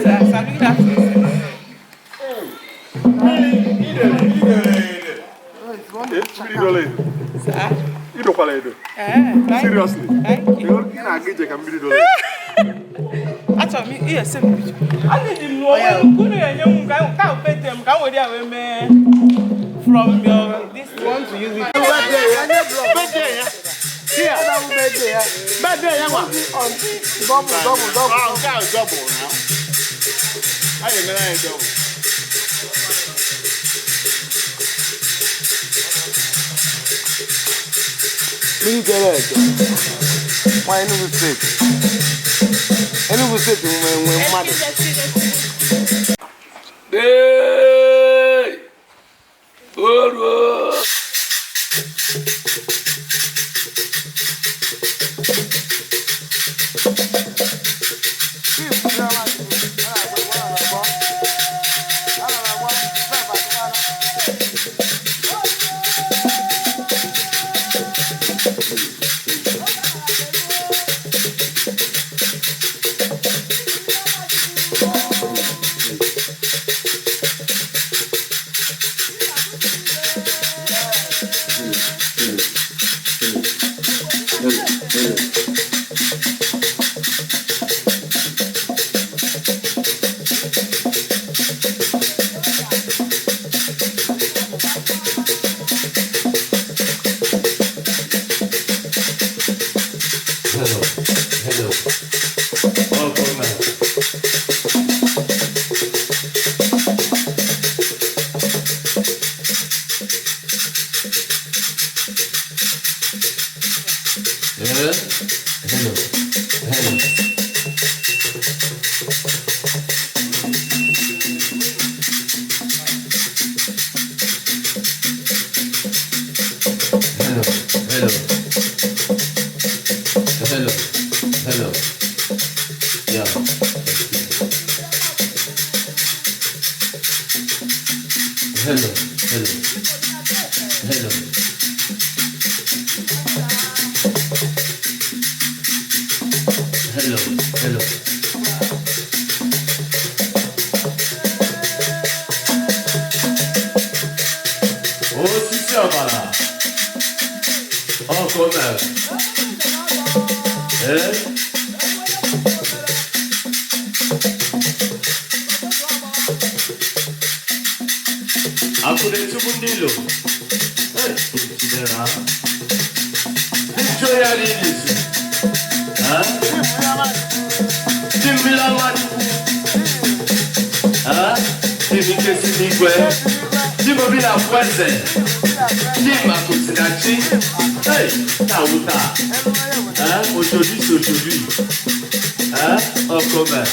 Sir, good afternoon, sir. Mmiri dọla edo. Sir. Idokwala edo. Eh, thank you. Seriously. Thank you. Ị na-aga ije ka mmiri dọla edo. Achọrọ m ihe ese m bicho. Adịdị m n'onwe m ka unu ga-enye m ka ka pete m ka m were ya wee mee from your this You want to use it. Birthday ya. Here. Birthday ya nwa. On double, double, double. Ah, nke a double now. A ga-emere anyị double. Mmiri dọrọ edo. Nwa Enugu Steeti. Enugu Steeti nwe nwe mmadụ. Hey! Oruo! Chief Chioma Chukwu, ọ na-agba egwu, ọ na-agba. Ana m agba, five atụkwana. Hello, hello. Welcome, man. Yeah. Hello, hello. Hello, hello. Hello, hello. Yeah. Hello, hello. Hello. Hello, hello. Osisi ọbara. Ọkụ mere. Ee? Akụ na-etugbu ndị ilo. Hey, Chidera. Victoria Lilies. Ha? Ndị mmiri ọma Chukwu. Ha? Ndị m ike si n'igwe. Ndị m obi na-akwụ eze. Ndị m akụ si na chi. Hey, taa wụ taa. Ha? Aujourd'hui, c'est aujourd'hui. Ha? Ọkụ mere.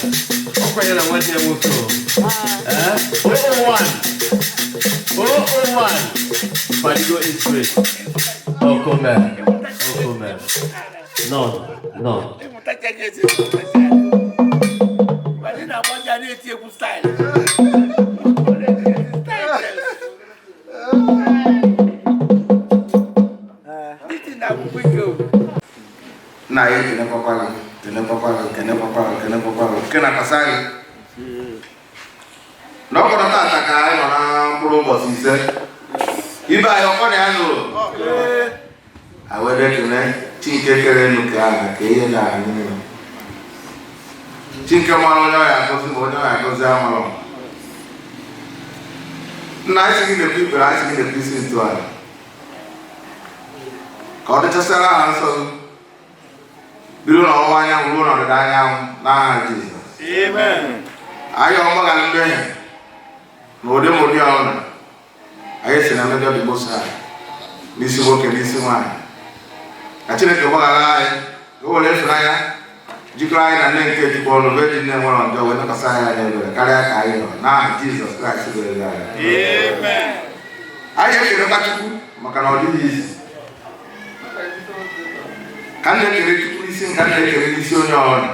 Ọkwa ya na nwanne ya nwoke o. Ha? 001. 001. Fadigo is great. Ọkụ mere. Ọkụ mere. No, no. Ịmụtacha ka esi emụtacha. Mana ị na-agbaja na-eti egwu style. Style. This thing na-agwụkwa ike o. Nna anyị, ekenekwakwa gị, kenekwakwa gị, kenekwakwa gị, kenekwakwa gị, kenakwasa gị na ọkọrọ tata ka anyị nọ na mkpụrụ ụbọchị 5 ibe anyị ọkọ na ya nụrụ awere kene chi nke kere elu ka aha ka ihe na anyị niile, chi nke mara onye ọya agọzi ma onye ọya agọzi amarọ. Nna anyị, sị gị na-ekwu ikpere anyị, sị gị na-ekwu isi ntọala ka ọ dịchasịara aha nsọ gị bido n'ọwụwa anyanwụ ruo n'ọdịda anyanwụ n'aha Jizọs. Anyị ọgbaghara mmehie na ụdị ma ụdị ọbụla anyị si na mmejọ dị Most High n'isi nwoke, n'isi nwaanyị, ka Chineke gbaghara anyị, ka o were ịfụnanya jikọrọ anyị na nne nke Chukwu ọnụ, Virgin na-enwere njọ, wee nakwasị anyị anya ebere karịa ka anyị nọ n'aha Jizọs Kraịst bụ eze anyị. Anyị ekelekwa Chukwu maka na ọ dịghị izi ka m na-ekele Chukwu n'isi nka m na-ekele n'isi onye ọbụla,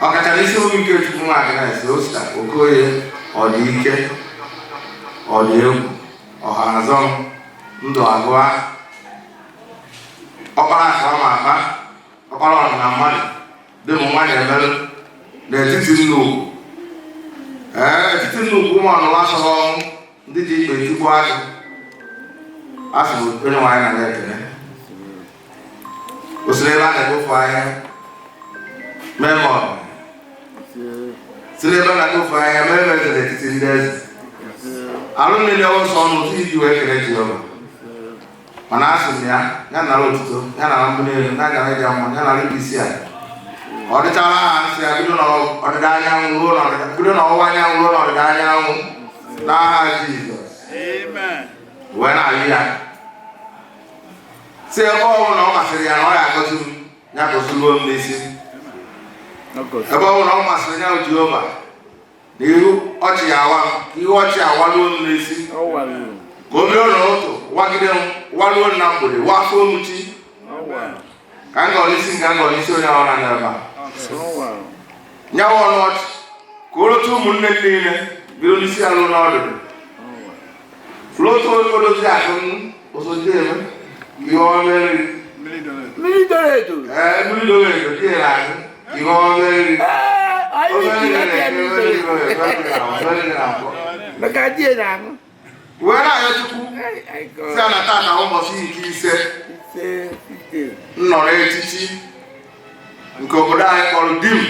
ọkacha n'isi nwoke nke Chukwu nwa Agnes Osita Okoye, Ọdịike, Ọdị egwu ọha azọ ndụ agụa ọkpara akpa ma akpa ọkpara ọdịna mmadụ dị m nwa na-emerụ. N'etiti nnukwu, ee, etiti nnukwu ụmụ ọnụma sọrọ ọnwụ ndị ji ikpe tigbuo agụ. A sị m onye nwaanyị na ekele osiri ebe a na-ekpofu ahịa mee ma ọ si n'ebe a na-ekpofu ahịa mee m eze n'etiti ndị eze. Alụ mmiri ọwụ nsọ ọnụ otu iji wee kele Jehova, mana asị m ya, ya nara otuto, ya nara mbụ n'elu, ya nara ịja mma, ya nara ibu isi ala. Ọ dịchara aha nsị ya bido n'ọdịda anyanwụ ruo n'ọdịda, bido n'ọwụwa anyanwụ ruo n'ọdịda anyanwụ, n'aha Jizọs. Wee na-ayị ya si ebe ọ bụla ọ masịrị ya na ọ ya agọzi m, ya gọziruo m n'isi. Ebe ọ bụla ọ masịrị ya, Jehova, na ihu ọchị ya awa m, ihu ọchị awaluo m n'isi, ka o bido n'ụtụ wagide m, waluo m na mgbede, wafuo m chi, ka m gọọ n'isi, ka m gọọ n'isi onye ọbụla n'ebe a, nyawa ọnụ ọchị, ka o rotu ụmụnne m niile, bido n'isi alụ n'ọdụdụ ruo odozi akụ m osote eme ihe ọma eri. Mmiri doro edo. Ee, mmiri doro edo dị na ahụ ihe ọma eri. Ee, anyị ji aka mmiri doro edo. Maka di ya na-aṅụ. Wee na-ayọ Chukwu si na tata ụbọchị nke 5 5, 15. M nọrọ echichi nke obodo anyị kpọrọ di m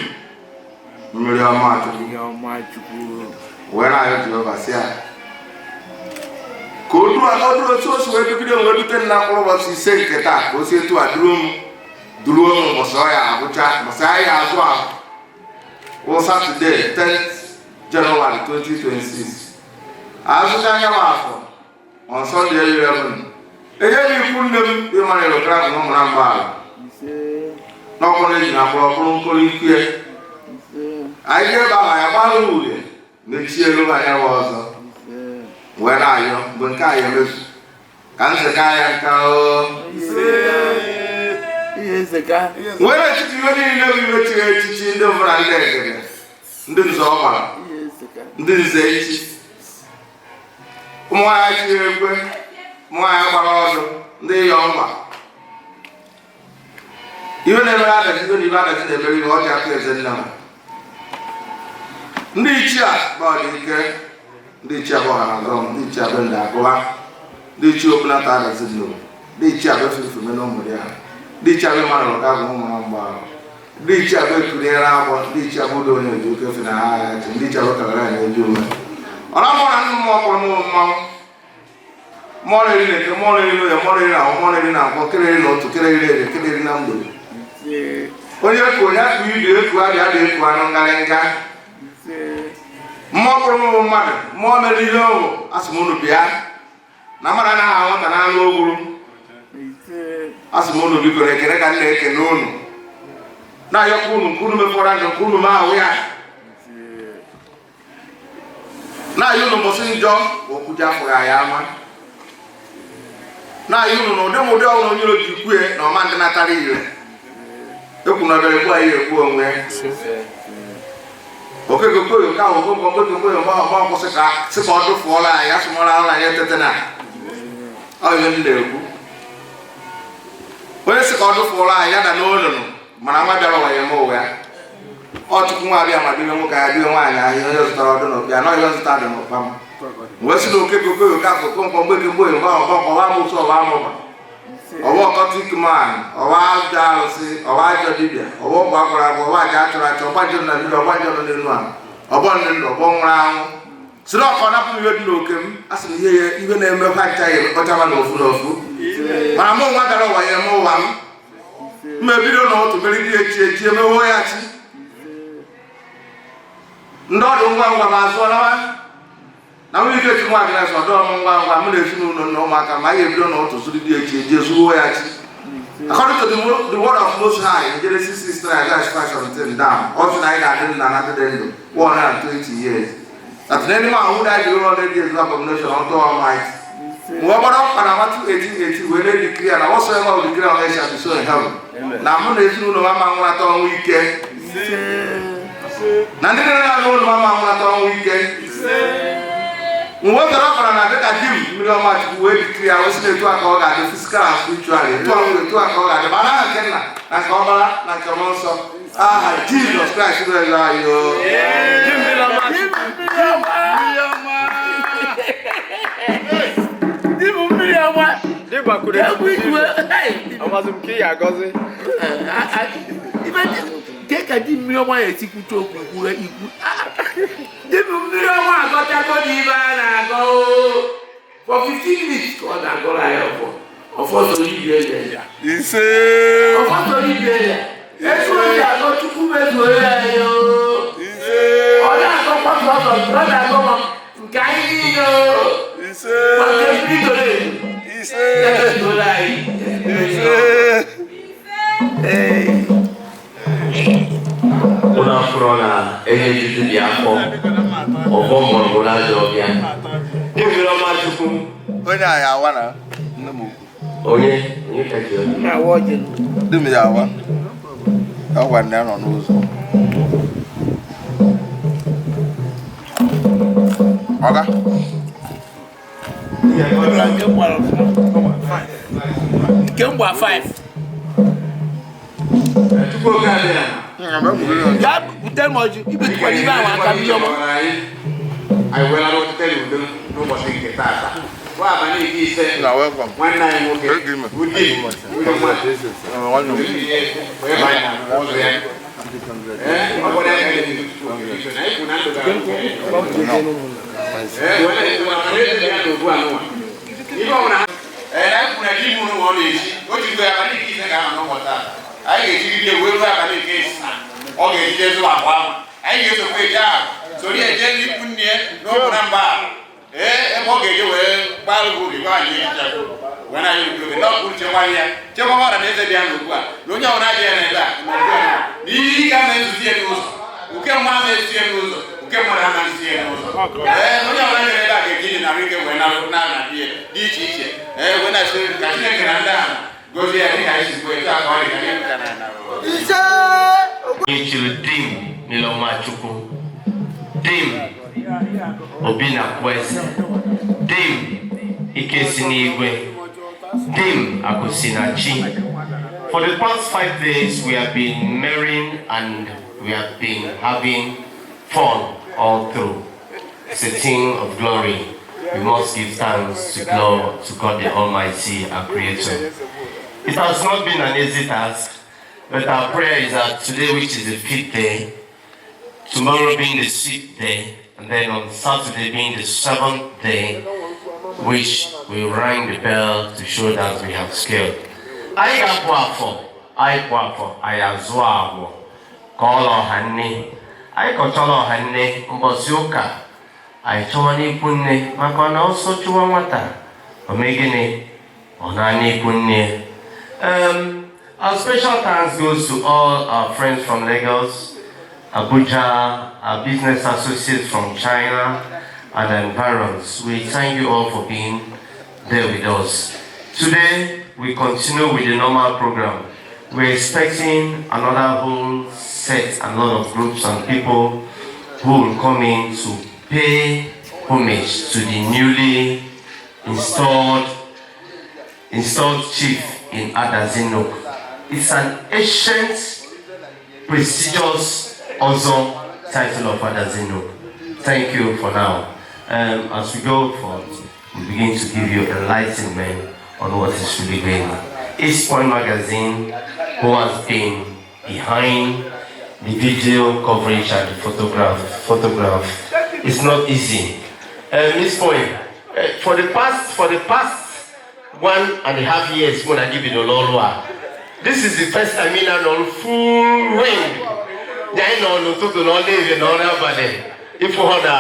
mmiri ọma Chukwu. Ihe ọma Chukwu. Wee na-ayọ Jehova si ya ka o duru o duru otu o si wee dugide m wee dute nna mkpụrụ ụbọchị 5 nke taa, ka o si etu a duruo m, duruo m ụbọchị ọ ya agwụcha, ụbọchị anyị azụ ahụ wụ Saturday, 10th January 2026. Azụcha anya m afọ on Sunday 11, enye m ikwu nne m dị mara elokara bụ na ụmụra mgbaala 5. N'ọkpọrọ eji na mkpọrọ bụrụ nkoro ikwu ya. 5. Anyị ga ebe ahụ ya gbara uhie mechie elu anya wa ọzọ. 5. Wee na-ayọ mgbe nke a ya emezu ka nzeka ya nka o. Ihe nzeka. Wee na-echichi ihe niile bụ iwe chiri echichi, ndị mbụ na ndị egede, ndị nze ọgbara, Ihe nzeka. ndị nze echi, ụmụ nwaanyị chiri ekwe, ụmụ nwaanyị gbara ọdụ, ndị ịyọ mba, ihe na-emere adachi, ihe na ibe adachi na-emere ihe ọjọọ aka eze nne m, ndị ichie a bụ ọdịike, ndị ichie bụ ọha na azọ m, ndị ichie bụ ndị agụba, ndị ichie okpunata adazi nnukwu, ndị ichie bụ efufe na ụmụ ya, ndị ichie bụ mmadụ ka bụ ụmụ na mgba ahụ, ndị ichie bụ ekuriere agbọ, ndị ichie bụ ụdọ onye oji oke fi na ha agha chi, ndị ichie bụ kagara ya na-eji ume ọra mmụọ na ndị mmụọ kpọrọ m mmanwụ, mmụọ na-eri na eke, mmụọ na-eri n'oye, mmụọ na-eri na ahụ, mmụọ na-eri na nkwọ, kere na otu, kere eri eri, kere eri na mgbede. 5. Onye eku, onye akụ idu eku adị adị eku anụ ngarịnga. 5. Mmụọ kpụrụ m bụ mmadụ, mmụọ mere ihe ọgwụ, asị m unu bịa na mmadụ anaghị anwata na anụ ogburu. 5. Asị m unu biko, na ekele ka m na-ekele unu, na-ayọkwa unu nke unu mefọrọ ndụ nke unu ma ahụ ya, na-ayọ unu mbọsị njọ okwu ji afụghị anyị ama, na-ayọ unu na ụdị m ụdị ọbụla onye iro ji kwue na ọma ndị natara ire ekwu na obere ekwu anyị ekwu onwe okekokoyo ka ahụ okonkwo okekokoyo mgbe ọgba kwụsị ka sị ka ọ dụfụọla anyị asụmọla ahụ anyị etete na ọ ihe m na-ekwu, onye sị ka ọ dụfụọla anyị ya da n'olulu, mana nwa bịara ụwa ya eme ụwa ya. Ọ Chukwu nwa abịa ma bibe nwoke ya bibe nwaanyị ahịa, onye zụtara ọdụ n'ụkpa ya na onye zụta dị n'ụkpa m wee sị na okekokoyo ka okonkwo mgbeke mgbe mgbe ọgba ọgba amụsụ ọgba amụba ọwa ọkọtik man, ọwa ajọ arụsị, ọwa ajọ dibịa, ọwa ọgwụ akwara agwa, ọwa aja achọrọ achọ, ọgba njọ na mmiri, ọgba njọ nọ n'elu ala, ọgbọ ndị ndụ, ọgbọ nwụrụ anwụ, sịrị ọkọ napụ m ihe dị n'oke m. A sị m ihe ya ihe na-emekwa ncha ya emekọchaba n'ofu n'ofu, mana mụ nwa bịara ụwa ya eme ụwa m, m ebido n'otu meriri echi echi emewo ya chi ndị ọdụ ngwa ngwa ma azụọlawa na nwunye ike chi nwa agịrịsị ọdụ ọmụ ngwa ngwa mụ na ezinụlọ na ụmụaka ma anyị ebido n'ụtụ zụrụ dị echi eji ezuo ya chi. According to the word of Most High in Genesis 6, 3, Isaiah 5, 17 down, also na anyị ga-adị ndụ na ndị ndụ 120 years. That any man who died the 100 years is abomination unto Almighty. Mgbe ọ gbara ọkpa na Matthew 18, 18 wee na-edeclare na whatsoever will declare on earth shall be so in heaven. Na mụ na ezinụlọ m ama nwụnata ọnwụ ike. Na ndị niile na-alụ ụlọ m ama nwụnata ọnwụ ike. Mgbe o tere ọkpara na dịka di m mmiri ọma Chukwu wee declare ya, wee sị na etu a ka ọ ga-adị, physical and spiritual, etu a etu a ka ọ ga-adị, ma anaghị nke nna. Na nke Ọkpara na nke Mmụọ Nsọ. Aha Jizọs Kraịst bụ eze anyị o. Di m mmiri ọma. Egwu igwe. Amazi m ka ị ga-agọzi. Ibe ke ka di mmiri ọma ya esikwucha okwu ikwu ikwu. Di m mmiri ọma agọchago n'ibe a na-agọ oo. For 15 minutes ka ọ na-agọrọ anyị ọfọ. Ọfọ soro ibi eze ya. Ise. Ọfọ soro ibi eze. Etu o si agọ Chukwu mezuoro ya ya oo. Ise. Ọ na-agọkwa sọsọ ọ na-agọ ma nke anyị niile oo. Ise. Ma nke mmiri doro edo. Ise. Ya mezuoro anyị. Ise. Ụlọ afụrọ na enye juju dị afọ ọfọ mgbọrọgwụ n'ajọ ọbịa. Di mmiri ọma Chukwu. Onye a ya awa na nne m ukwu. Onye onye kachi onye. Di m ya awa. Ọ gwa nne ya nọ n'ụzọ. Ọga. Nke m gba 5. Chukwu oke adịghị ama. Ya bute m ọjị, ibetụkwara ibe ahụ aka mmiri ọma. Anyị welara otite n'udo n'ụbọchị nke taata. Bụ abalị nke ise nwanne anyị nwoke Udi wee banye na ụzọ ya. Ee, ọ bụrụ ya ka anyị na-ekwu na anyị kwuru na ndụ ga-abụ. Ee, wee na-ekwu na ọ na-eze ya n'obu anụnwa. Ife ọbụla ha ee, na anyị kwuru na ji mụrụ ọ na-eji o jigo ya abalị nke ise ga-anọ n'ụbọchị taata. Anyị ga-ejigide wee ruo abalị nke ịsaa. Ọ ga-ejide zụrụ akwa ahụ. Anyị ga-esokwa eje ahụ soro ya jee n'ikwu nne ya n'ụmụ na mba ahụ. Ee, ebe ọ ga-eje wee gbara gị oge gwa anyị ejichago wee na anyị oge n'ọkụ chekwara ya chekwaba ọra na eze bịa n'ugbu a na onye ọbụla abịa n'ebe a na ugbu a na ihe ike ama ezuzi ya n'ụzọ oke mma ama ezuzi ya n'ụzọ oke mmadụ ama ezuzi ya n'ụzọ. Ee, onye ọbụla bịara ebe a ga-eji dị na ike wee na na na dị iche iche. Ee, wee na-asị ka Chineke na ndị ahụ gozie ya dịka anyị si kwuo etu a ka ọ dị ka anyị ka na na Onye chiri di m mmiri ọma Chukwu. Di m Obi na Kweze. Di m Ike si n'igwe. Di m Akụ si na Chi. For the past 5 days, we have been marrying and we have been having fun all through. It's a thing of glory. We must give thanks to God, to God the Almighty, our Creator. It has not been an easy task, but our prayer is that today, which is the fifth day, tomorrow being the sixth day, and then on Saturday being the seventh day, which we ring the bell to show that we have scaled. Anyị ga-apụ afọ, anyị pụ afọ, anyị azụ agwọ, ka ọla ọha nne. Anyị kọchala ọha nne mbọsị ụka, anyị chọwa n'ikwu nne maka na ọsọ chụwa nwata, o mee gịnị? Ọ na n'ikwu nne. Our special thanks goes to all our friends from Lagos, Abuja, our business associates from China, and environs. We thank you all for being there with us. Today, we continue with the normal program. We're expecting another whole set and lot of groups and people who will come in to pay homage to the newly installed chief in Adazi Nnukwu. It's an ancient, prestigious Ozo title of Adazi Nnukwu. Thank you for now. As we go forth, we begin to give you enlightenment on what is really going on. East Point Magazine, who has been behind the video coverage and the photograph, it's not easy. East Point, for the past 1.5 years when I give you the Lolwa, this is the first time in an full ring. Ya nọ n'ụtụtụ na ọ na-ebi na ọ n'abalị ịfụ hụ na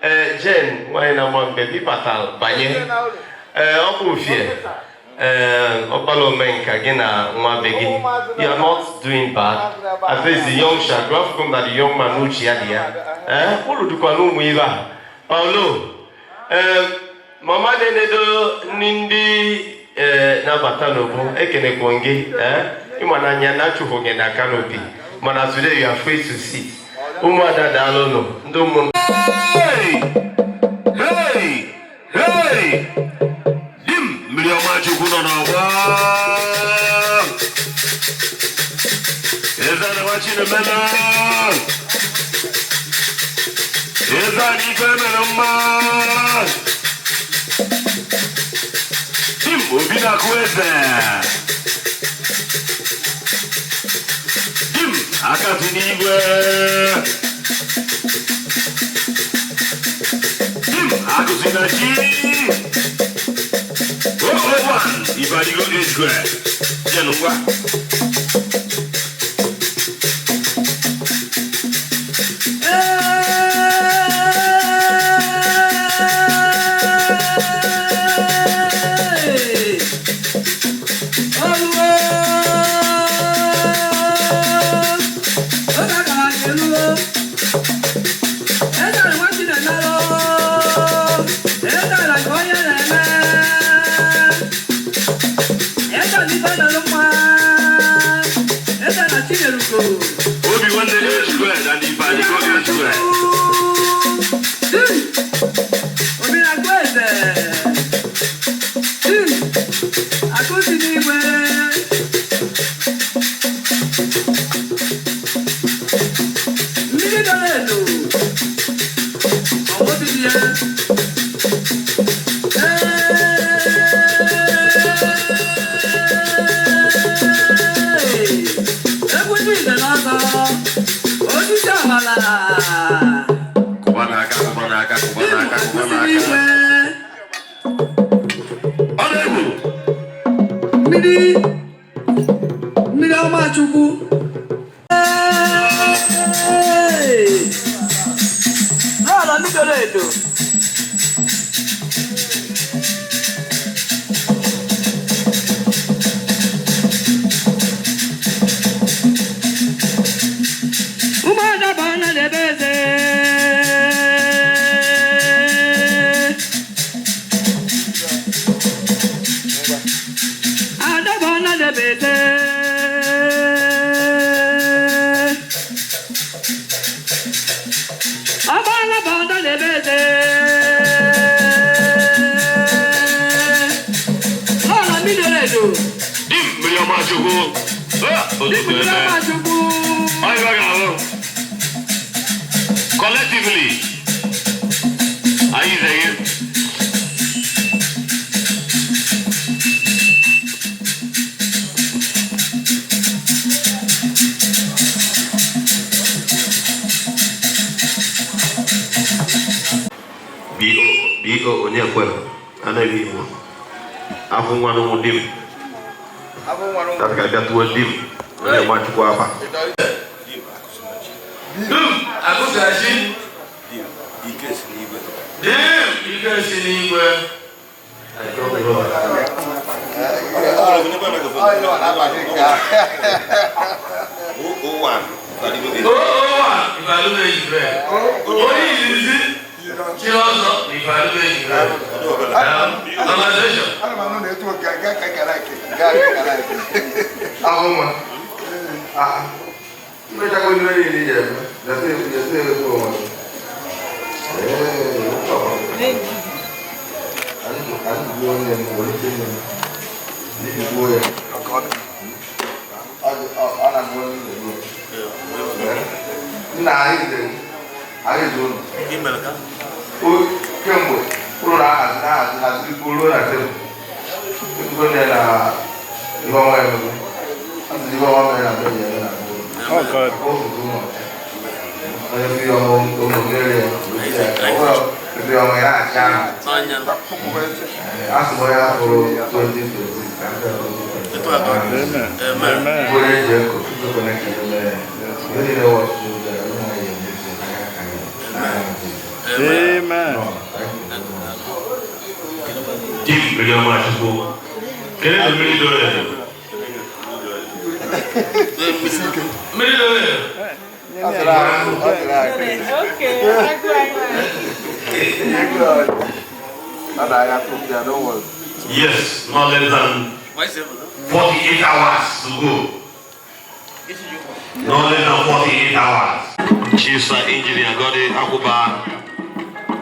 ee Jen nwanyị na-agba mgbe bịbatara banye ee ọkụ ufie ee ọkpala omenka gị na nwa be gị. You are not doing bad. At least the young shall grow from that, the young man n'uche ya dị ya ee uru dịkwa n'ụmụ ibe a. Paulo ee mama na-enedo nri ndị ee na-abata n'obu ekenekwo gị ee ịma na anya na-achụpụ gị na canopy, mana today you are free to sit. Ụmụada, daalụnụ ndị ụmụ. Hey! Hey! Hey! Di m mmiri ọma Chukwu nọ n'ọgbọ. Eze na nwa Chinemelu. Eze anyị ife mere mma. Tim Obi na-akụ eze. Tim aka dị n'igwe. Tim akụzi na chi. 001 Ifeadigo age grade. Jenu ngwa. Obi nwanne age grade and Ifeadigo age grade. Kụba n'aka, kụba n'aka, kụba n'aka, kụba n'aka. Ọ na-egwu. Mmiri mmiri ọma Chukwu. N'ala ndị doro edo. Ụmụada bụ anya na-ebe eze. Ada bụ anya na-ebe eze. Ọgbala bụ ada na-ebe eze. N'ala ndị doro edo. Dim mmiri ọma Chukwu. Ah, ozugbo Mmiri eme. ọma Chukwu. Ọ ife ga-ahụ. Collectively, anyị zeghe. B.O. Onyekwe, anaghị Igbo. Afọ nwa n'ụmụ di m. Tata ka bịa tuo di m. Onye nwa Chukwu afa. Dum akụsachi. Dim ike si n'igwe. Oo, Ifeadigo age grade. Onye izizi chiri ọzọ na Ifeadigo age grade. Normalization. Ahụ nwa. Ah. Mmechago ndị niile iji eme. Jesi ekwu onwe. Ee, ụtọ. Anyị gbuo onye m, welite nne m. N'ihi gbuo ya. Ọ na-agụ onye na-egbu. Nna anyị dị anyị dị ụlọ. Kemgbe ụlọ na-ahazi na-ahazi hazi ruo na tebụl. Ekwugo nne na ihe ọnwa emego. Asị ihe ọnwa mere na be ya eme na Onye mmiri ọma ụlọ mmiri ya. Mmiri ọma ya na-achị ahụ. Asị m onye afụrụ 2026 ka m bịa 2026. Bụrụ eji eko, tupu na ka eme ya. Ihe niile wụ ọtụtụ ụzọ ya, ụmụ anyị emezi aka ka anyị. Amen. Dim mmiri ọma Chukwu. Kedu na mmiri doro edo? Mmiri doro edo. Okay, agụ anyị. Yes, not less than 48 hours to go. Not less than 48 hours. Chief Sir Engineer Godi Akuba,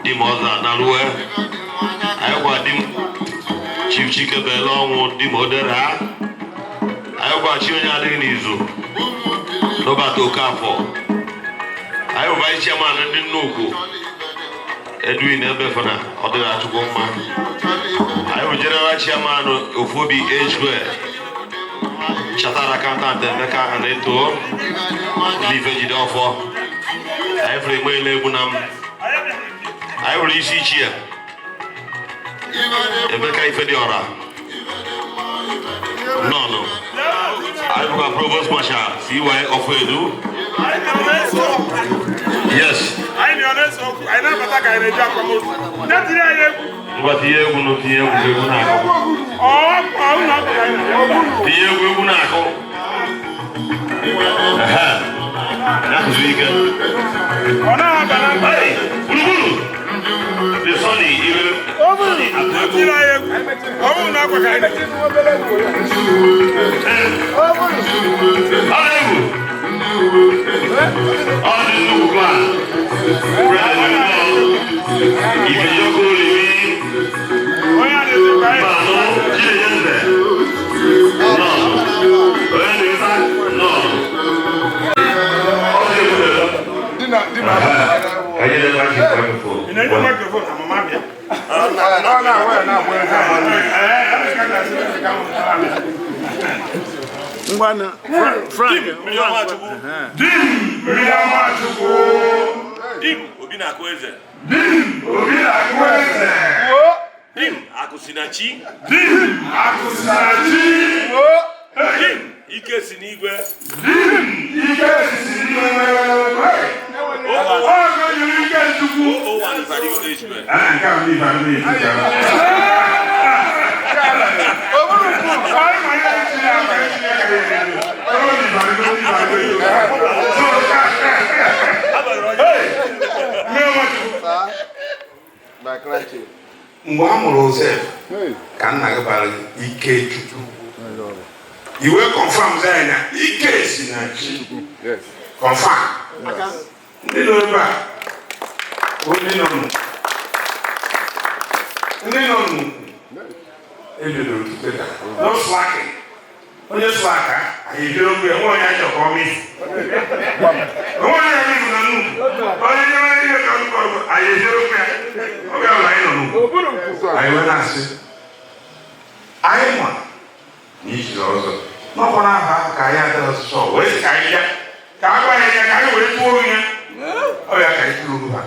Dim Oza Naruwe, Ayọkwa Dim Chief Chike Bele Ọnwụ, Dim Odera, Ayọkwa Chi onye adịghị n'izu. Robert Okafor. Anyị bụ vice chairman ndị nnukwu Edwin Ebefana Ọdịnachukwu mma. Anyị bụ general chairman Ofobi Age Square. Chartered accountant Emeka Aneto ndị ife jide ọfọ. Anyị fụrụ egbe ele egwu na m. Anyị hụrụ isi ichie Emeka Ifediora nọnụ. Anyị bụkwa provost marshal CY Ofoedu. Yes. Anyị nọ na-ese okwu, anyị na-abata ka anyị na-eji akwamozu. Ya tiri anyị egwu. Ngwa, tinye egwu nụ, tinye egwu, egwu na-akụ. Ọ ọ ụlọ akụ ka anyị na-abịa. Tinye egwu, egwu na-akụ. Ehe. Ya kụzi ike. Ọ na-aba na mba. Hey, gburugburu the Sunny ire Sunny atụ egwu. Tiri anyị egwu. Ọ bụrụ na akwa ka anyị na-eji. Ọ na-egwu. Ọ dị nnukwu clan. President Ifejoko Olivi. Onye a na-esi ka anyị. Mbanụ Chineyenze. Nọọnụ. Onye na-esa nọọnụ. Ọ dị egwu na-eme. Ka anyị na-ekwe aka microphone. Ị na-enye microphone na mama bịa. Ngwanụ, Frank. Mmiri ọma Chukwu. Mmiri ọma Chukwu. Dim Obi na-akụ eze. Obi na-akụ eze. Dim Akụsinachi. Dim Akụsinachi. Dim Ike si n'igwe. Ike si n'igwe. Ọ yiri ike Chukwu. O one is adịghị age square. Ah, nke a bụ ife adịghị eti ka. Anyị ma ihe eti ya, ma eti ya ka ya eri. Ọ bụ ife adịghị, ife adịghị. So, hey, mmiri ọma Chukwu. Mgbe a mụrụ Josef ka nna gị bara ike Chukwu, iwe confirm zaa na ike si na chi, confirm ndị nọ ebe a bụ ndị nọ n'ugwu, ndị nọ n'ugwu ebidoro together, no slacking. Onye slack anyị ebido okwu ya nwe onye achọ ka ọ mifu onwe onye ya mifu na nnukwu onye nyere ihe ka nnukwu ọgụ anyị ebido okwu ya oge ọbụla anyị nọ n'ugwu. Anyị wee na-asị anyị ma na ijiri ọzọ n'ọkwa n'aha ahụ ka anyị adịghị ọsịsọ wee sị ka anyị bịa ka a gwa anyị ya ka anyị wee tụọ ya ọ ya ka anyị tụrụ uru ha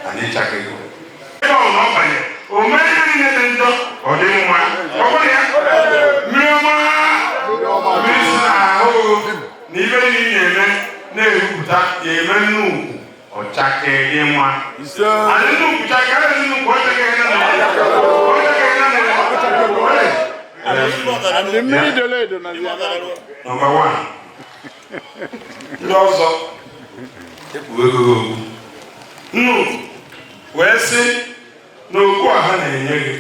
anyị chakego ebe ọ na ọ banye o mee ihe niile dị njọ ọ dị mma. Ọ bụrụ ya mmiri ọma, mmiri si n'ahụ na ibe niile na-eme na-erupụta ya eme nnukwu ọchake dị mma. Adị nnukwu chake adị nnukwu ọchake na ọchake na. Ndị mmiri dolo edo na Number one, ndị ọzọ ekpuwe ego gị okwu nnukwu wee sị na okwu a ha na-enye gị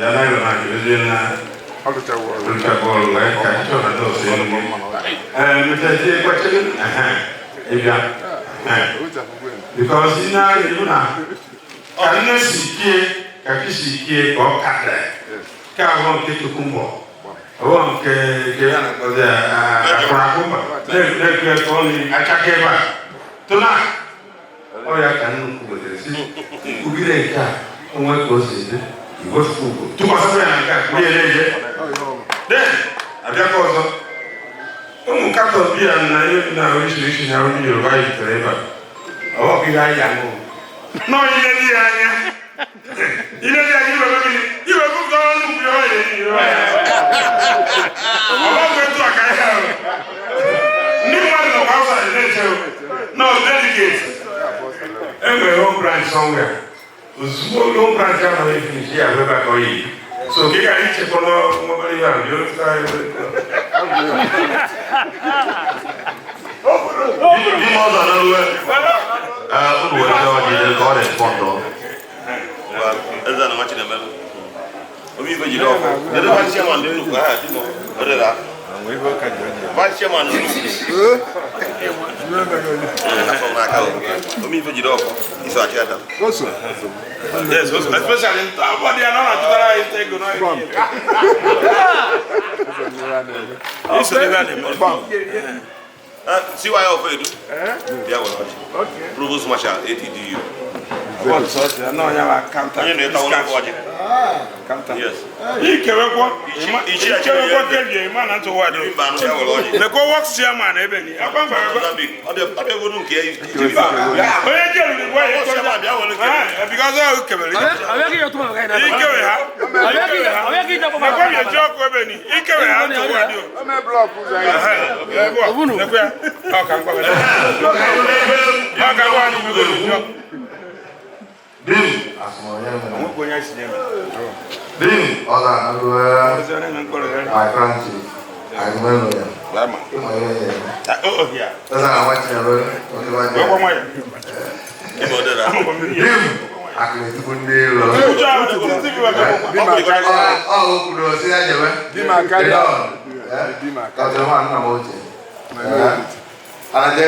ya na ịrụ na ezie na rụchakwa ọrụ wee ka chọọ na dọsụ Enugu ee mechazie kwachiri ịbịa, because ị na-anya ịhụ na ka nne si kie ka chi si kie ka ọ kadịrị nke ahụ nke cucumber, ọwọ́ nke nke a na-akpọzi akụrakụ mba na-ekwe ka ọ na-achaka ebe a tụna ọ ya ka nnukwu wetere si kwugide nke a onwe ka o si dị iwefụ ugo tụkwasịkwa ya na nke a kwuru ya na-eje. Then abịakwa ọzọ ụmụ carton biya na ihe na orishirishi na ndị Yoruba yitere ebe a ọwọ́ ka ihe anyị aṅụ nọọ ile dị ya anya, ile dị anya iwe gịnị iwe gụpụta nnukwu ihe ọ ya eyi ya ọgbọ etu a ka ihe ahụ ndị mmadụ nọkwa outside na-eche no delegate enwere home branch somewhere. Ozugbo home branch ahụ na-efinish ya ebe a ka ọ yi so ka ị ghara ichekwa n'ọbara ihe ahụ bịa otu anyị. N'ime ọzọ na ruwe unu were ndị ọjị ka ọ respond. Eze na nwa Chinemelu. Obi ife jide ọkụ. Kedu vice chairman dị nnukwu aha dị n'ọdịda? Vice chairman nnukwu. Afọ m n'aka o. Omi ife jide ọkụ. Iso achị ada. Yes, especially ọ dị ya na ọ na-achụtara anyị nta ego n'ahịa. Iso n'ebe a na-eme. CY of Edu. Bịa were ọjị. Provost Marshal ATDU. Onye na-eta ụlọ ọjị. Yes. Ikewekwa Ichi a ikewekwa kebie ịma na ntụwa dị. Mba anụ bịa were ọjị. Lekwa works chairman ebe ni. Akwa mba akwa. Mozambique. Ọ bịa bụrụ nke ya. Onye jere igwe ya Works chairman bịa were nke ya. because ọ kebere. Ikewe ha. Lekwa mi eji ọkụ ebe ni. Ikewe ha ntụwa dị. Lekwa ya. Ọ ka ngwa. Ọ ka ngwa anyị gbugoro. Dim asụmọnyẹ mere. Onwekwa onye si nye Dim ọzọ anụrụ Ozi onye nwe mkpọrọ ya. my grand chief. Agụmenu ya. Ịma ihe ya eme. Oh, yeah. Eze na nwa Chinyere onye nwa Wekwa Chinyere. nwayọ. Ịma ọ dịra. Dim akụrụ ndị ilo. Uche ahụ TV maka Ọ o kwuru osi ya jebe. Dim akarịa. Dim akarịa. Ọ nna m ochie. Alaje.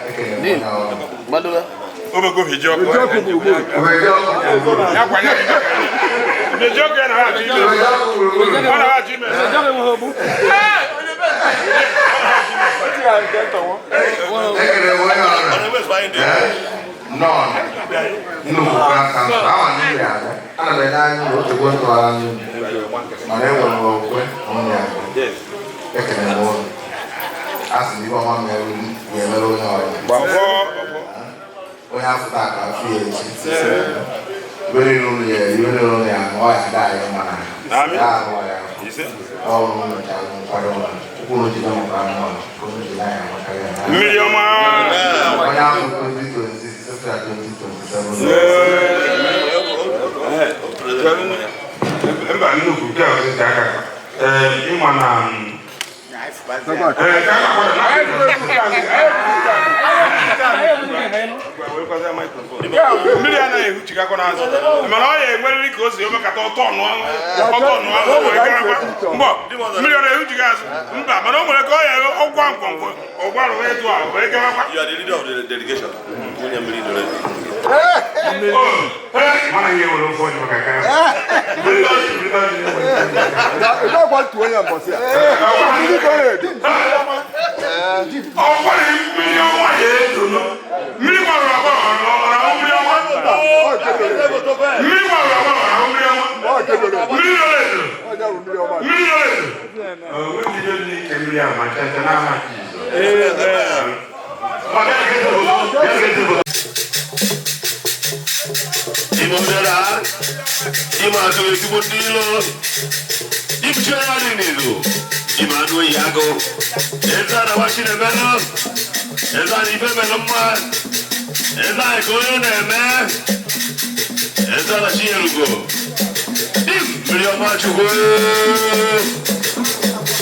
Ekele m onye ọrụ. Obego hiji ọkụ. Obeji ọkụ gburugburu. Ya kwanye. Hiji ọkụ ya na ha achọ ime. Obeji ọkụ gburugburu. Ọ na ha achọ ime. Ekele m onye ọrụ. Ọ na-eme anyị dị. Nọn. Nnukwu Grand Council. Awa n'ihi abịa. Ana m ele anya ụlọ otu ntụgharị anya mana enwere m okwukwe na onye abịa. Ekele m ụlọ. A sị na ibe ọma mere ga-emere onye ọrịa. Onye afụta ka afọ ya echi. Ibe niile ụlọ ya ibe niile ụlọ ya ọ ya ada anyị mma na ya arụ ya ọrụ nyocha nkwado ụlọ. Ụkwụ ụlọ jide m ka mma ụlọ jide anyị amakarị ya. Mmiri ọma. Onye afọ 2026 sefra 2027. Mba nnukwu nke a ọzọ aka. Ee, ịma na ee, ka a na-akwado mmiri anaghị ehuchigakwa n'azụ mana ọ ya enwerịrị ka o si omekata ọtọ ọnụ ọtọ ọnụ ahụ wee garakwa mbọ mmiri ọ na-ehuchiga azụ mba mana o nwere ka ọ ya ọgwa ngwongwo ọgwarụ wee tụọ ahụ wee garakwa. You are the leader of the delegation. Onye mmiri dọrọ ebi. Mana ihe nwere ofe ọjị maka nke ahụ. Ọgwara mmiri ọnwa ya edono. Mmiri gbarụrụ agbarụ ọ na-ahụ mmiri ọnwa. Mmiri gbarụrụ agbarụ ọ na-ahụ mmiri ọnwa. Mmiri dọrọ edo. Mmiri dọrọ edo. O nweghị ihe dị ike mmiri ahụ ma ncha ncha n'aha Jizọs. Ime ọdịra. Ime atụ ezigbo ndị ilo. Ibuchi ya dị n'izu. Ime anụ oyi agụ. Eze a na-agba Chinemelụ. Eze a na ife melụ mma. Eze a ka onye na-eme. Eze a na Chinyelugo. Dim mmiri ọma Chukwu.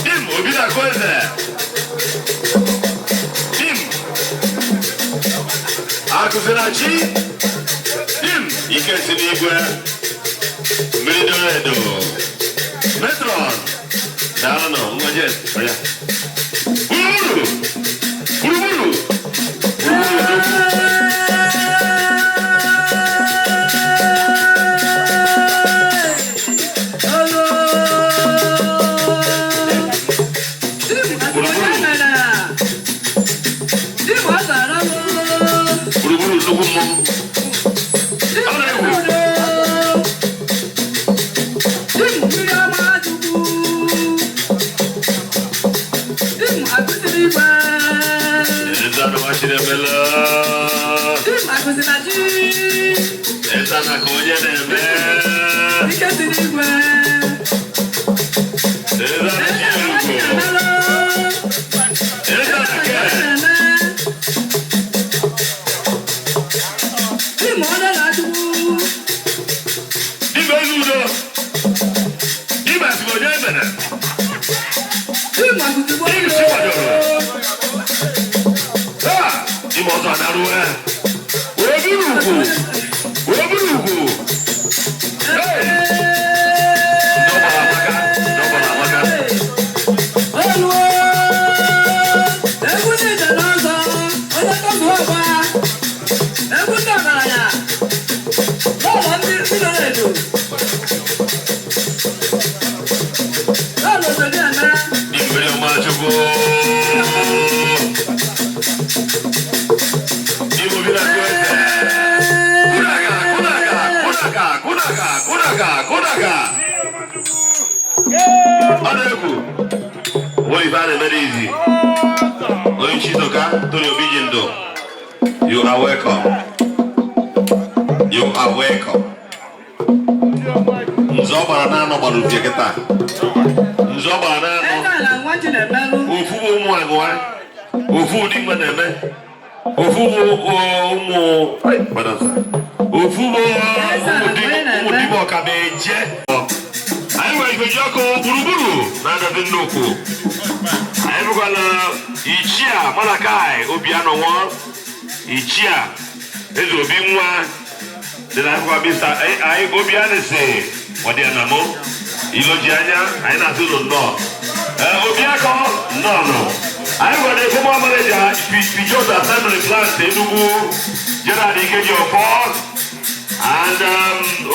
Dim obi na-akụ eze. Dim akụziri chi. Dim ike si n'igwe. Mmiri doro edo. Metron. Daalụ nọ, ngwa jes, ọya. Gburugburu! Gburugburu! Gburugburu odogwu. Gburugburu nnukwu mmọnwụ. Ọ na-egwu. Eze anụma Chinemela. Eze ana ka onye na-eme. Eze ana Chinyelugo. Eze ana ke. Dibịa eze udo. Dibịa sị onye emere. Dibịa si kwadoro. Taa, dibịa ọzọ anaruo. Wee buru ugwu. Wee buru ugwu. Hey! Ụnaka. Ọ na-ekwu. Nwere ife a na-emere izi. Onye Chizoka, Tony Obi ji ndụ. You are welcome. You are welcome. Nze ọ gbara n'anọ gbara ufie kịta. Nze ọ gbara n'anọ. Ofu bụ ụmụ agụwa. Ofu ụdị mgbe na-eme. Ofu bụ ụmụ. Ofu bụ ụmụ dibịa ọka na-eje. Anyị nwere ifeji ọkụ gburugburu na-adazi nnukwu. Anyị bụkwala Ichie Malakai Obianọnwọ, Ichie Eze Obi nwa dị na akwụkwọ Mr. Anyị Obianisi Ọdịanamụ Iloji anya. Anyị na-asị ụlọ nnọọ. Ee, Obiakọ, nnọọ nọ. Anyị nwere former manager Peugeot Assembly Plant Enugu, Gerald Ikeji Ọfọ, and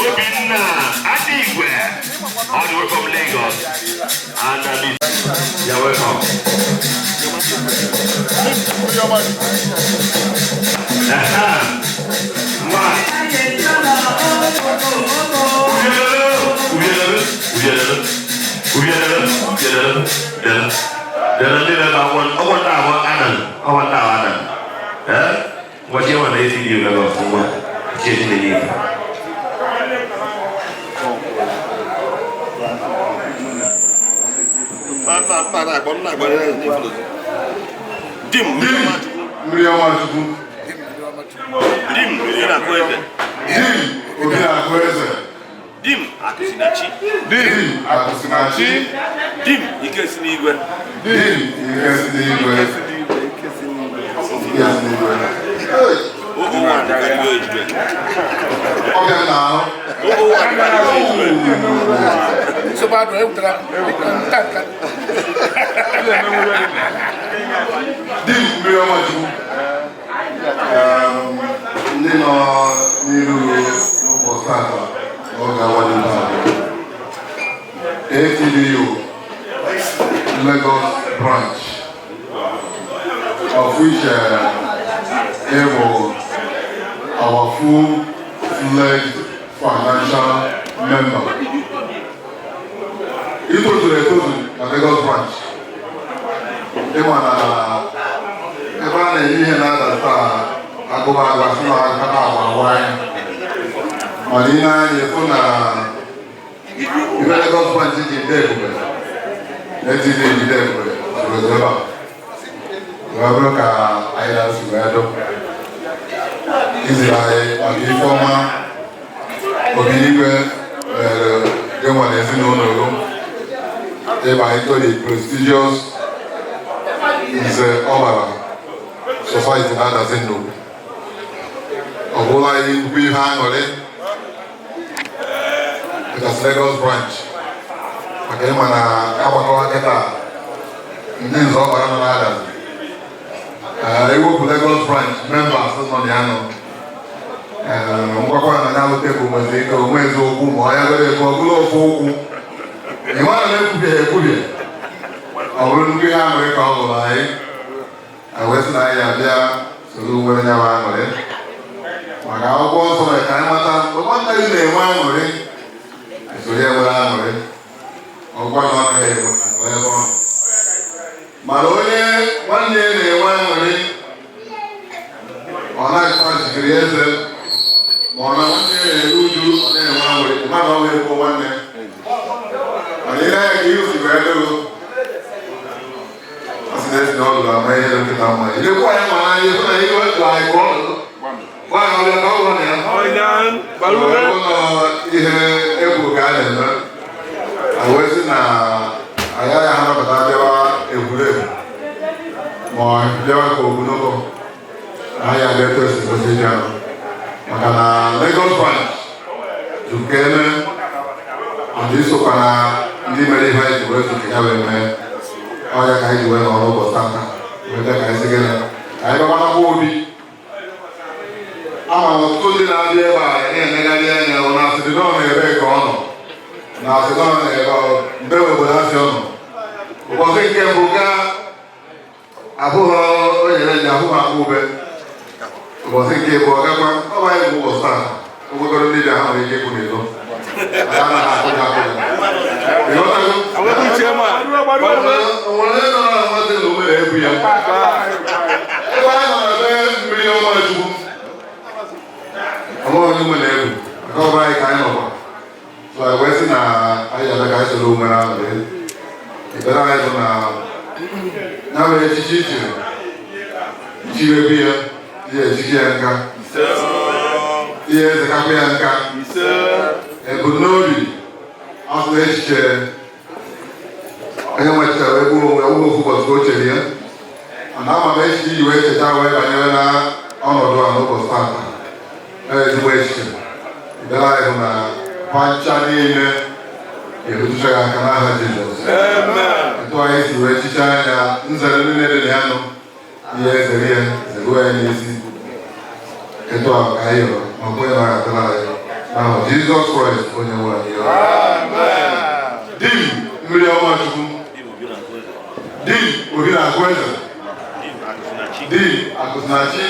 Obinna Adigwe, all the way from Lagos. And you're welcome. Aha. Ngwa. Uyelele, uyelele, uyelele, uyelele, uyelele. Dere ndị na-ebe ọgwọ ndị ahụ adan, ọgwọ ndị ahụ adan. Eh? Ngwa chi nwa na-esi dị Lagos ngwa. Chi esi na-enye ife. Dim Mmiri ọma Chukwu. Dim Obi na-akụ eze. Dim Obi na-akụ eze. Dim Akụsinachi. Dim Akụsinachi. Dim Ike si n'igwe. Dim Ike si n'igwe. Ike si n'igwe. Hey! Ogo nwa dịka igwe ejigwe. Ọbịa na ahụ. Ogo nwa dịka igwe ejigwe. Nsogbu adụ ewutara nta nka. Dim Mmiri ọma Chukwu. Ndị nọ n'iru n'ụbọchị tata n'oge awa dị taa. ATDU Lagos branch, of which able our full-fledged financial member. Itozuru etozu na Lagos branch. Ịma na ebe a na-eme ihe na-ada taa agụba agba sị na aka na-agba agwa anyị. Mana ị na-anya ịfụ na ife Lagos branch ji de ebube na-etiti ejide ebube zuru ebe a. Wee bụrụ ka anyị na-asụ wee dụ. Iziri anyị maka ife ọma Obinigwe mere gị nwa na ezinụlọ gị ịba into the prestigious Nze Ọbara Society na-adazi nnukwu. Ọ bụla anyị nnukwu ihe aṅụrị because Lagos branch maka ịma na agbakọwa kịta ndị Nze Ọbara nọ na-adazi. Ewepụ Lagos branch members nọ na ya nọ ngwakwa na ya bụ tebụl nwezi ike onwe ezi okwu ma ọ ya goro ebe ọ bụla ofu okwu ị mara na ekwubie ekwubie ọ bụrụ nnukwu ihe aṅụrị ka ọ bụrụ anyị wee sị na anyị abịa soro nwere ya bụ aṅụrị maka akwụkwọ nsọ mere ka anyị mata mgbe nwanne gị na-enwe aṅụrị, esoro ya nwere aṅụrị. Ọgwa na ọ naghị enwe ebe ọ nọ, mana onye nwanne ya na-enwe aṅụrị ọ na-akpa jikiri eze, ma ọ na nwanne ya na-eru uju ọ na-enwe aṅụrị, mana ọ ga-ekwu nwanne mana ị na-anya ka ihe osi wee dịrụ ọ sị na esi na ọ lụrụ ama ihe dọkịta mma ilekwa anyị ma n'anya ịhụ na ihe ọ anyị ka ọ lụrụ nwaanyị ọbịa ka ọ bụrụ na ya ụlọ ihe egwu ka a na-eme wee sị na anyị agaghị anabata bịawa egwuregwu ma ọ bịawa ka ogologo anyị abịa etu esi kwesị ịbịa maka na Lagos branch zuka eme and isokwa na ndị mere ihe anyị ji wee zuka ya wee mee ọya ka anyị ji wee nọrọ n'ụbọchị tata wee bịa ka anyị sị gịnị ka anyị bịakwa obi ama m ọtụtụ ndị na-abịa ebe a na-enegharị anya ọ na-asịrị nọ n'ebe ka ọ nọ na-asị nọ n'ebe ọ mgbe obodo asị ọ nọ ụbọchị nke mbụ gaa abụghị onye nye abụghị akpụ ube ụbọchị nke ịbụọ gakwa ọ bụ anyị bụ ụbọchị taa ogogoro ndị bịa ha nwere ike ịkwụ n'ilo. Anyị anaghị akụja akụja. Ịghọtago? Onwere nọ na amasị na omere ebu ya. Ebe anyị nọ na be mmiri ọma Chukwu. Ọmọ onye nwe na-ebu. Maka ọbụla anyị ka anyị nọkwa. So anyị wee sị na anyị abịa ka anyị soro onwe na abalị. Ekpere anyị bụ na ya bụ echichi ichiri. Ichiri ebu ya, ihe echiki ya nka. Ihe ezekakwa ya nka. Ebumnobi asụ echiche onye nwechara egbu onwe ọwụghị ofu ụbọchị ka o chere ya, mana ama m echiche iji wee cheta wee banyere na ọnọdụ a n'ụbọchị tata. Ezigbo echiche ekpere anyị bụ na pancha niile ga-erutucha ya aka n'aha Jizọs. Etu anyị si wee chicha anya nzere niile dị na ya nụ, ihe ezere ya zeruo ya n'isi. Etu a ka anyị yọrọ ma kwenye na ọ ga-adịrị anyị n'aha Jizọs Kraịst onye nwe anyị. Di mmiri ọma Chukwu, di Obi na-akụ eze, di Akụsinachi,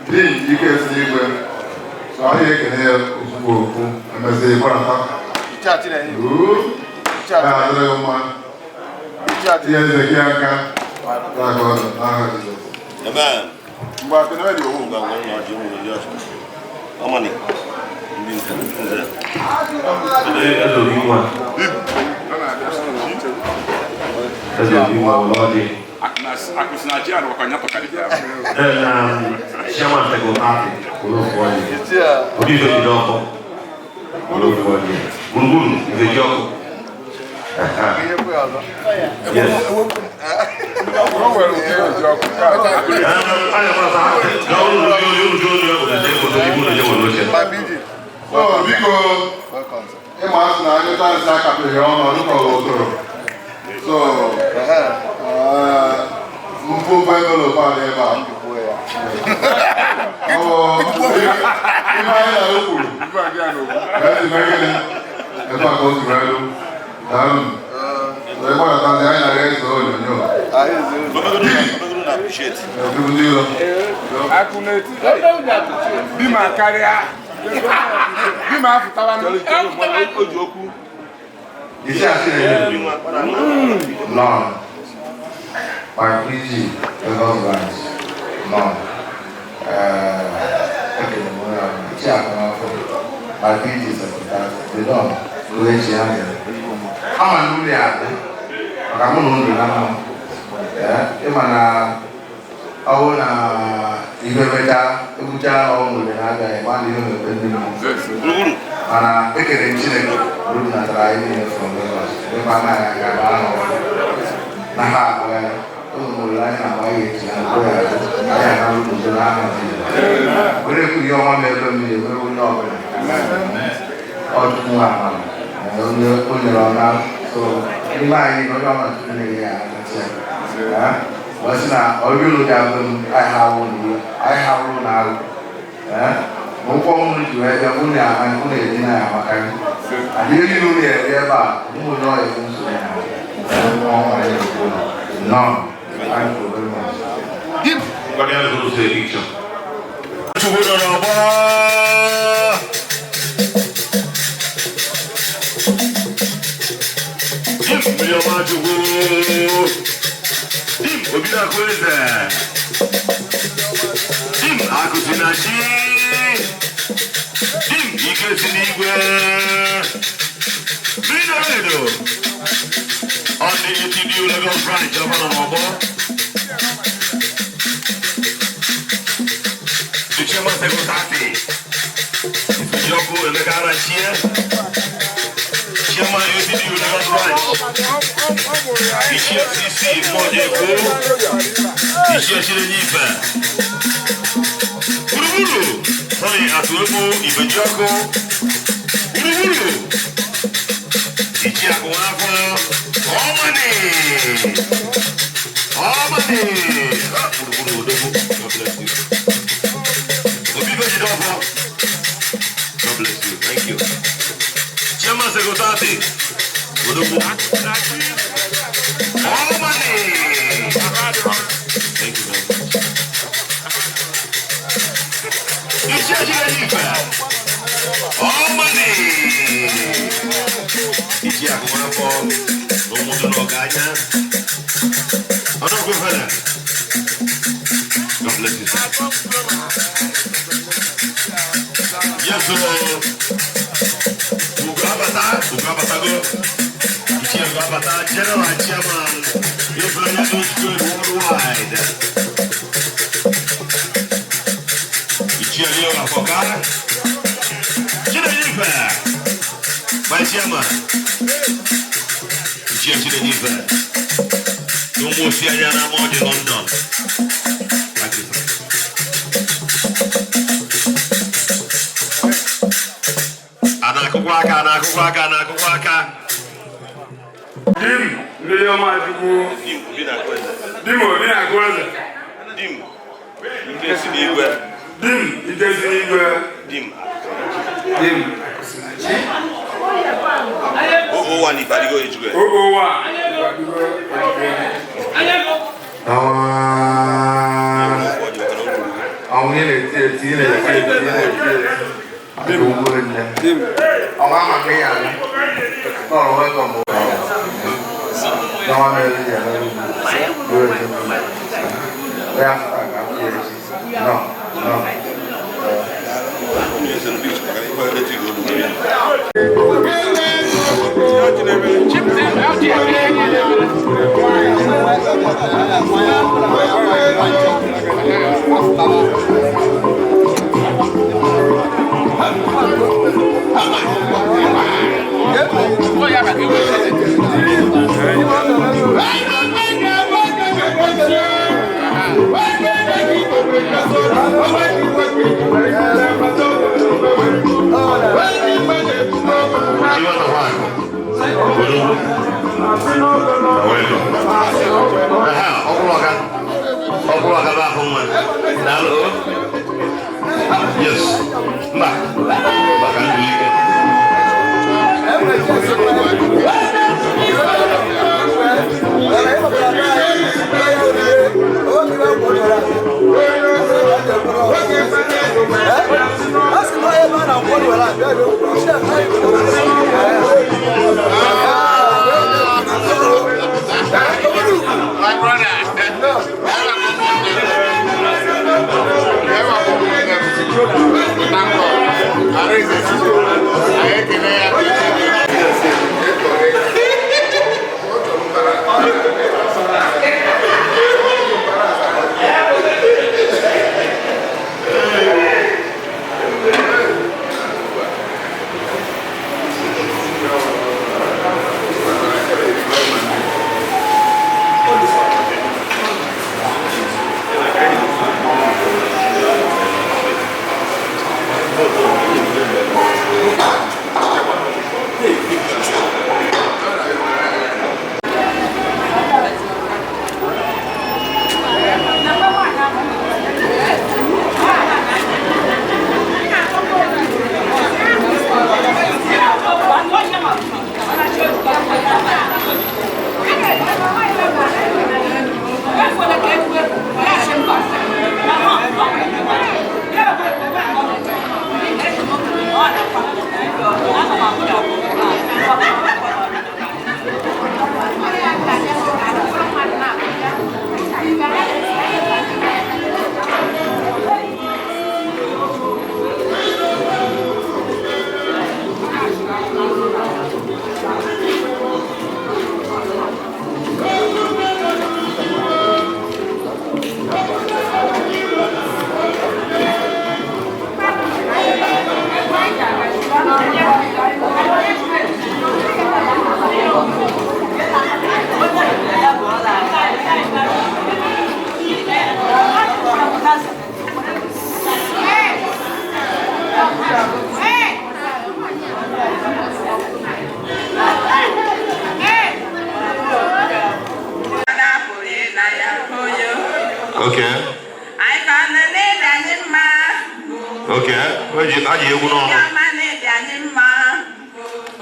di ike si n'igwe. So anyị ekene ya ozugbo okwu emesịa ịgbarata ya adịrị mma, ihe eze gị aka ya ka ọ dị n'aha Jizọs. Amen. Mgbe akụnebe dị owu. Ngwa ngwa ngwa ọjị ụmụ ndị ọchị. Ọmani. Ndị nze. Nze. Eze Obi nwa. Eze Obi nwa ụlọ dị. Akụsinachi a nọkwa nyatọkarị. Then chairman Tego Party, Olófùwọ́lì. Obi Ife Jide ọkụ. Olófùwọ́lì. Gburugburu Ife ji ọkụ. Yes. O nwere ụdị eji ọkụ ka Anya mara sa ha ga olu olu olu olu olu olu olu olu olu olu olu. So biko, ịma asị na anyụta nsị akapịghị ọnụ ọdụkọ ụtụrụ. So mfụmfụ envelope a dị ebe a. Ọ bụ ihe anyị na kwuru. Ife a dị ya n'okwu. Esi mee gịnị? Ebe a ka o si wee lu. Daalụ. So ịgbadatazi anyị na-aga eso onyonyo. Obegoro na appreciate. Ezigbo ndị iro. Akụ na-eti. Di ma karịa. Di ma afụtara m. O ji okwu. Isi asị na-enye. None. My PG, Lagos branch. None. Okay, ichi akụnafọ. My PG secretary. The Don. Uwe echi ya mere. Ama na ụlọ ya adị. Maka mụ na unu na mma. Ịma na ọ bụrụ na ihe mecha egwucha ọnwụ nwere na-abịa ịgba na ihe mepere ndị mmụọ. Gburugburu. Mana ekele m Chineke uru natara anyị niile from Lagos ebe a naghị aga ebe ahụ na ha akpọ ya ụmụ m olileanya na agbaghị echi na mkpụrụ ya azụ anyị analụ n'udo n'aha Jizọs. Were ekwu ihe ọma ma ebe mmiri emere onye ọbụla ọchukwu amara onye o nyere ọna so n'ime anyị onye ọbụla Chukwu nyere ya akacha ya wee sị na ọrụ ụlọ dị abụ m anyị ha wụ n'ihe anyị ha wụrụ na alụ ụkwụ ọhụrụ ji wee bịa mụ na mụ na-eji na ya amaka gị adịghị niile unu eri ebe a mụ na ọ ebu nsogbu ya nọ. Thank you very much. Ngwa bịa zụrụ sị picture. Chukwu nọ n'ọgbọ. Dim mmiri ọma Chukwu. Dim Obi na-akụ eze. Dim Akụsinachi. Dim ike si n'igwe. Mmiri na-edo. On the ATDU Lagos branch, ọba nọ n'ọgbọ. The chairman secretary. Ifejoku Emeka Arachie. Chairman ATDU Lagos branch. Ichie CC Mojeko. Ichie Chirenyife. Gburugburu. Sorry, Atuebu Ifejoku. Gburugburu. Ichie Akunwafọ. Ọmọdé. Ọmọdé. Ah, gburugburu odogwu. God bless you. Obi Fejidofo. God bless you. Thank you. Chairman Secretary. Odogwu. Ọmọdé. Thank you very much. Ichie Chirenyife. Ọmọdé. Ichie Akụnwafọ na ụmụdụ n'ọganya. Ọdọkwa fada. God bless you, sir. Yes, sir. Ugo abata, Ugo abatago. Ichie Ugo abata, General Chairman, Ifeanyi Age Worldwide. Ichie Leo Afoka. Chinedu Ife, my chairman. Ichie Chinedu Ife. N'ụmụ osi anya na ama ọ dị London. Thank you, sir. A na-akụkwa aka, a na-akụkwa aka, a na-akụkwa aka. Di m mmiri ọma Chukwu. Di m obi na-agụ eze. Di m ike si n'igwe. Di m ike si n'igwe. Di m. Di m Akụsinachi. Oo wa ni Ifeadigo Ejigwe. Oo wa Ifeadigo Ejigwe. Ọnwụ ị na-eti eti ị na-eti eti ị na-eti eti. Ugbo nne. Ọnwa ama m ya nọ. Nọrọ welcome bụ. N'ọnwa mere ya n'ugwu. Ruo ezinụlọ. Ya fụta ka m echi. Nọ nọ. Yes. Mba. Mba ka ndụ ike. My brother. Okay. Okay. Eji aji egwu n'ọnụ.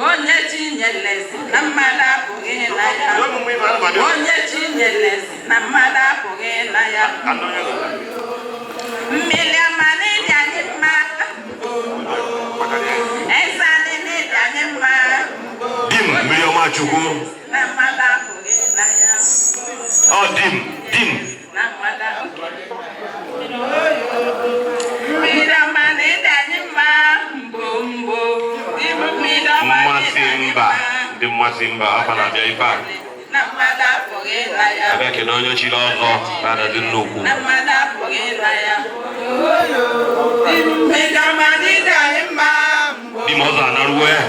Onye chi nyelezi na mmadụ apụghị na ya. Onye chi nyelezi na mmadụ apụghị na ya. Mmiri ọma n'ịdị anyị mma. Eze anyị n'ịdị anyị mma. Dim mmiri ọma Chukwu. Ọ dim dim. Mmasị mba ndị mmasị mba afa na-abịa ife a. Abịa kene onye chiri ọzọ na-adazi nnukwu. Di m ọzọ anaruo ya.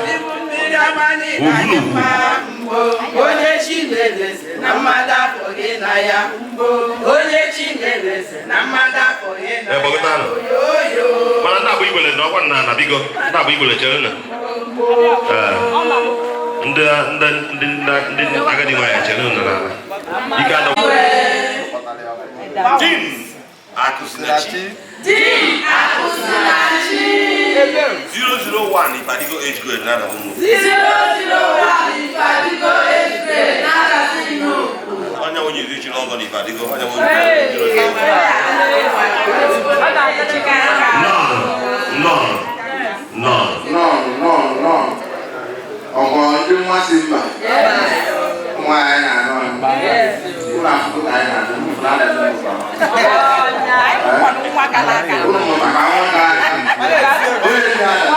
Ogunugwu. Onye Chineleze na mmadụ apụghị na ya. Onye Chineleze na mmadụ apụghị na Ee, gbagota ya. nụ. Mana ndị abụ igbele na ọkwa na na biko ndị abụ igbele chere na. Ee. Ndị ndị ndị ndị ndị agadi nwaanyị chere na n'ala. Ike adọ. Dim Akụsinachi. Dim Akụsinachi. 001 Ifadigo age grade na adazi nnukwu. 001 Ifadigo age grade na adazi nnukwu. Onye nwunye iri chiri ọzọ na Ifadigo onye nwunye iri. Nọn nọn nọn. Nọn nọn nọn. Ọkwa ndị mmasị mba. Ụmụ anyị na-anọ ụlọ akwụkwọ ka anyị na-anọ ụlọ na-adị n'ụlọ. Ụlọ maka anwụnta onye dị ada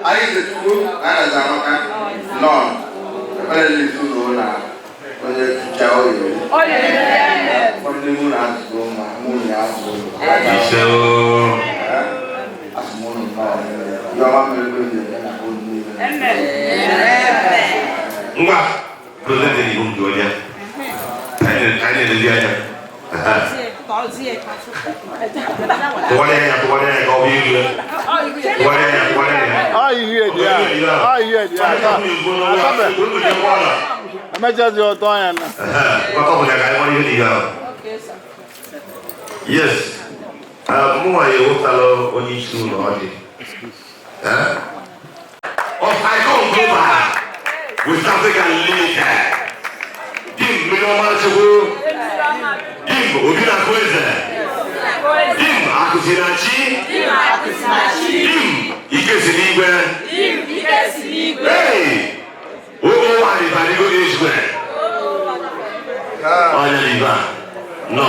anyị ga-etukwu anaghị amaka nọn ekpere n'isi ụlọ ụlọ onye tụcha oyi ụfọdụ n'ime ụlọ azụgo nwa nwunye azụ ụlọ. Ise ooo. Asụmụnụ nnọọ ihe ọma mere ego ji eme na ụlọ niile. Ngwa prezidenti ihu ndị onye. Anyị na-elezi anya. Tụgharịa ya tụgharịa ya ka ọ bụ ilu ya. Tụgharịa ya tụgharịa ya. Ọ ihe dị ya. Ọ ihe dị ya. Emechazi ọtọ ya na. Yes. Mụnwa ya ewepụtala onye isi ụlọ ọjị. Of Icon Global with African Limited. Dim mmiri ọma Chukwu. Dim Obi na-akụ eze. Dim Akụsinachi. Dim Ike si n'igwe. Hey! Ogo nwanyị Ifadigo age grade. Onye na ibe a. Nọ.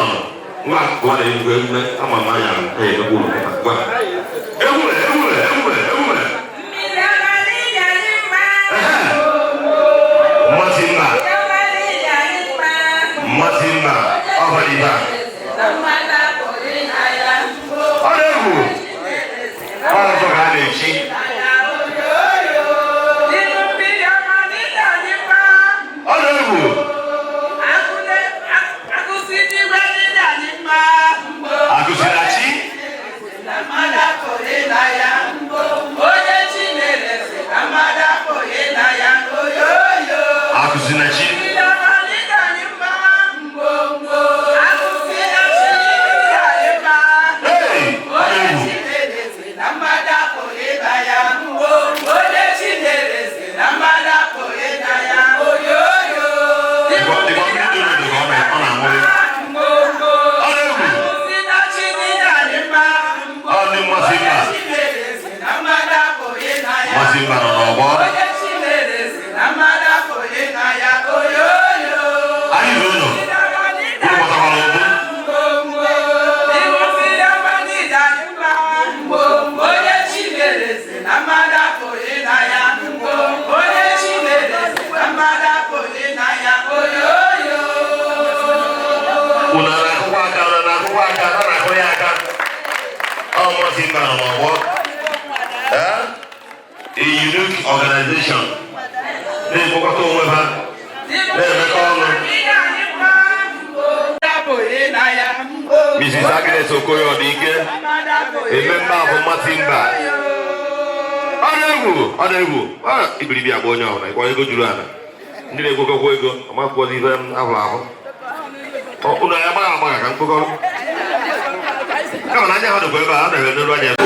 Ngwa gwa na egwu egwu ama m anya ee egwu ụlọ gwa. Egwu egwu egwu egwu. Mmasị mba. Mmasị mba. Ọ bụ ibe a. Ọ na-egwu. Ọ ọzọ ka a na-echi. Ọ na-egwu. Akụsinachi. Akụsinachi. Hey! Ọ na-egwu. Dịkwa mmiri doro edo ka ọ na-aṅụrị. Ọ na-egwu. Ọ ndị mmasị mba. Mmasị mba nọ n'ọgbọ. Anyị bụ ụlọ. Ụlọ gbatakwara ụbụ. Unu na-akụkwa aka, unu na-akụkwa aka, ha na-akụ ya aka. Ọ mmasị mba nọ n'ọgbọ. Eh? A unique organization. Na-ekpokọta onwe ha. Na-emekọ ọnụ. Mrs. Agnes Okoye Odike, ememme ahụ mmasị mba. Ọ na-egwu, ọ na-egwu. Ọ ibiribi agba onye ọbụla, ịkwa ego juru ala. Ndị na-egwekọkwa ego, amakwụkwọzi ife m ahụrụ ahụ. Ụlọ ya gbagha agbagha ka mkpokọrọ. Kama na anya ha dịkwa ebe a, a na-eleru anya ebe.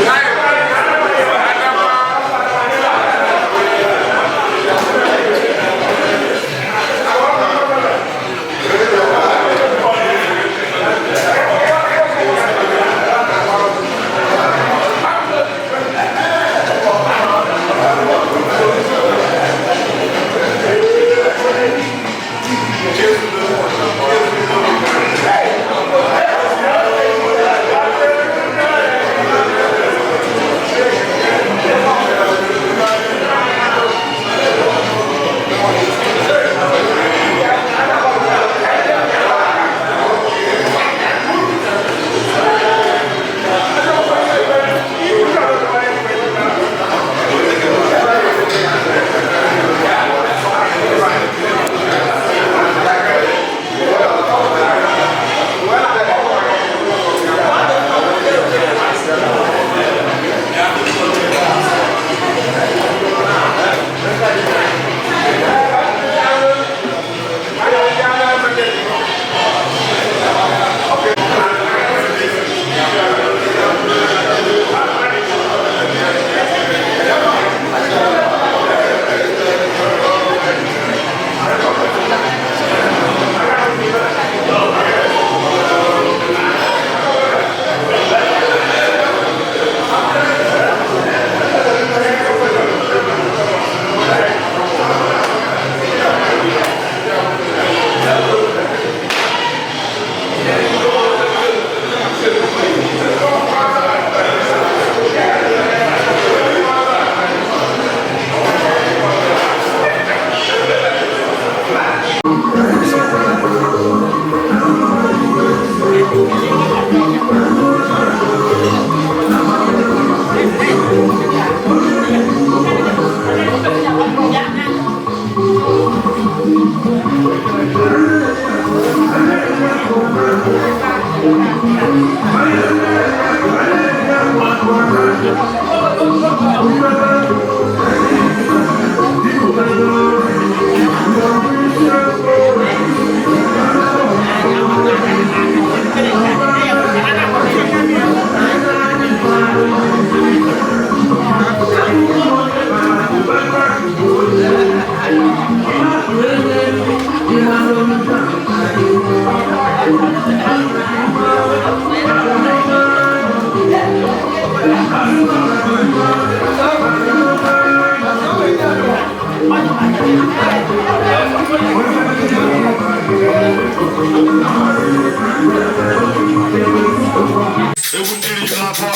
Egwu ndị rijuru afọ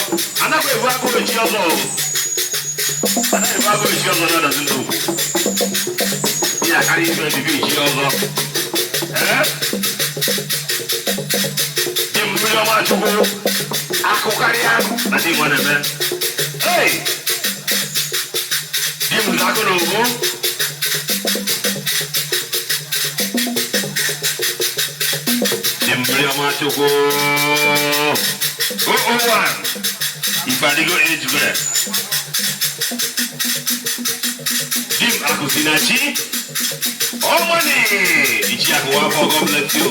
anaghị ebu agụụ echi ọzọ o. Anaghị ebu agụụ echi ọzọ na-adazi nnukwu ihe akarị ife ebibi echi ọzọ. Ee, di m mmiri ọma Chukwu akụ karịa na di nwa na-eme. Hey! Di m akụ na ogo. Di m mmiri ọma Chukwu 001 Ifeadigo age grade. Di m Akụsinachi Omani Ichie Akụwafọ, God bless you.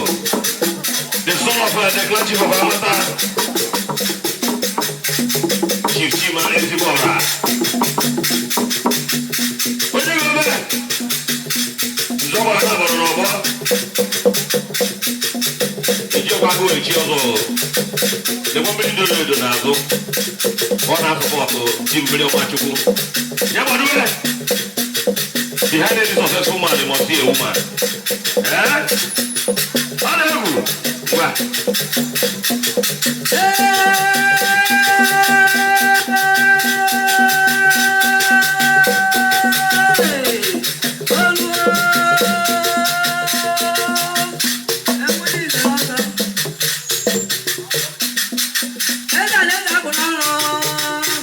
The son of the clergy of Amata, Chief Chima Ezibora. Onye ga-eme? Nzọgba na-agbara n'ọgbọ. Ejikwa agụụ echi ọzọ. Lekwa mmiri doro edo n'azụ. Ọ na-asọpọtụ di mmiri ọma Chukwu. Ya gbado. Behind any successful man, there must be a woman. Eh? Ọ na-egwu. Ngwa.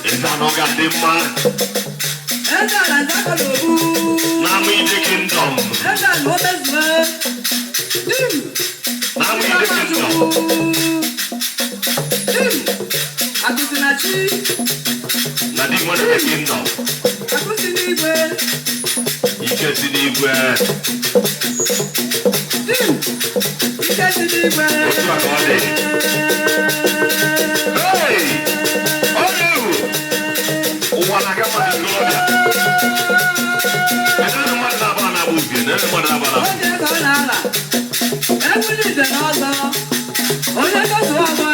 Eze anọ ga-adị mma. N'ama Ide Kingdom. N'ama Ide Kingdom. Na di nwanne Kingdom. Ike si n'igwe. Otu a ka ọ dị. Hey! Ọ na-ewu. Ụwa na-aga mmadụ ntorobịa. Enene mmadụ na-aba na-agba ubie, enene mmadụ na-aba na-agba Onye ka ọ na-ala ebuli ite n'ọzọ, onye tozu ọgba.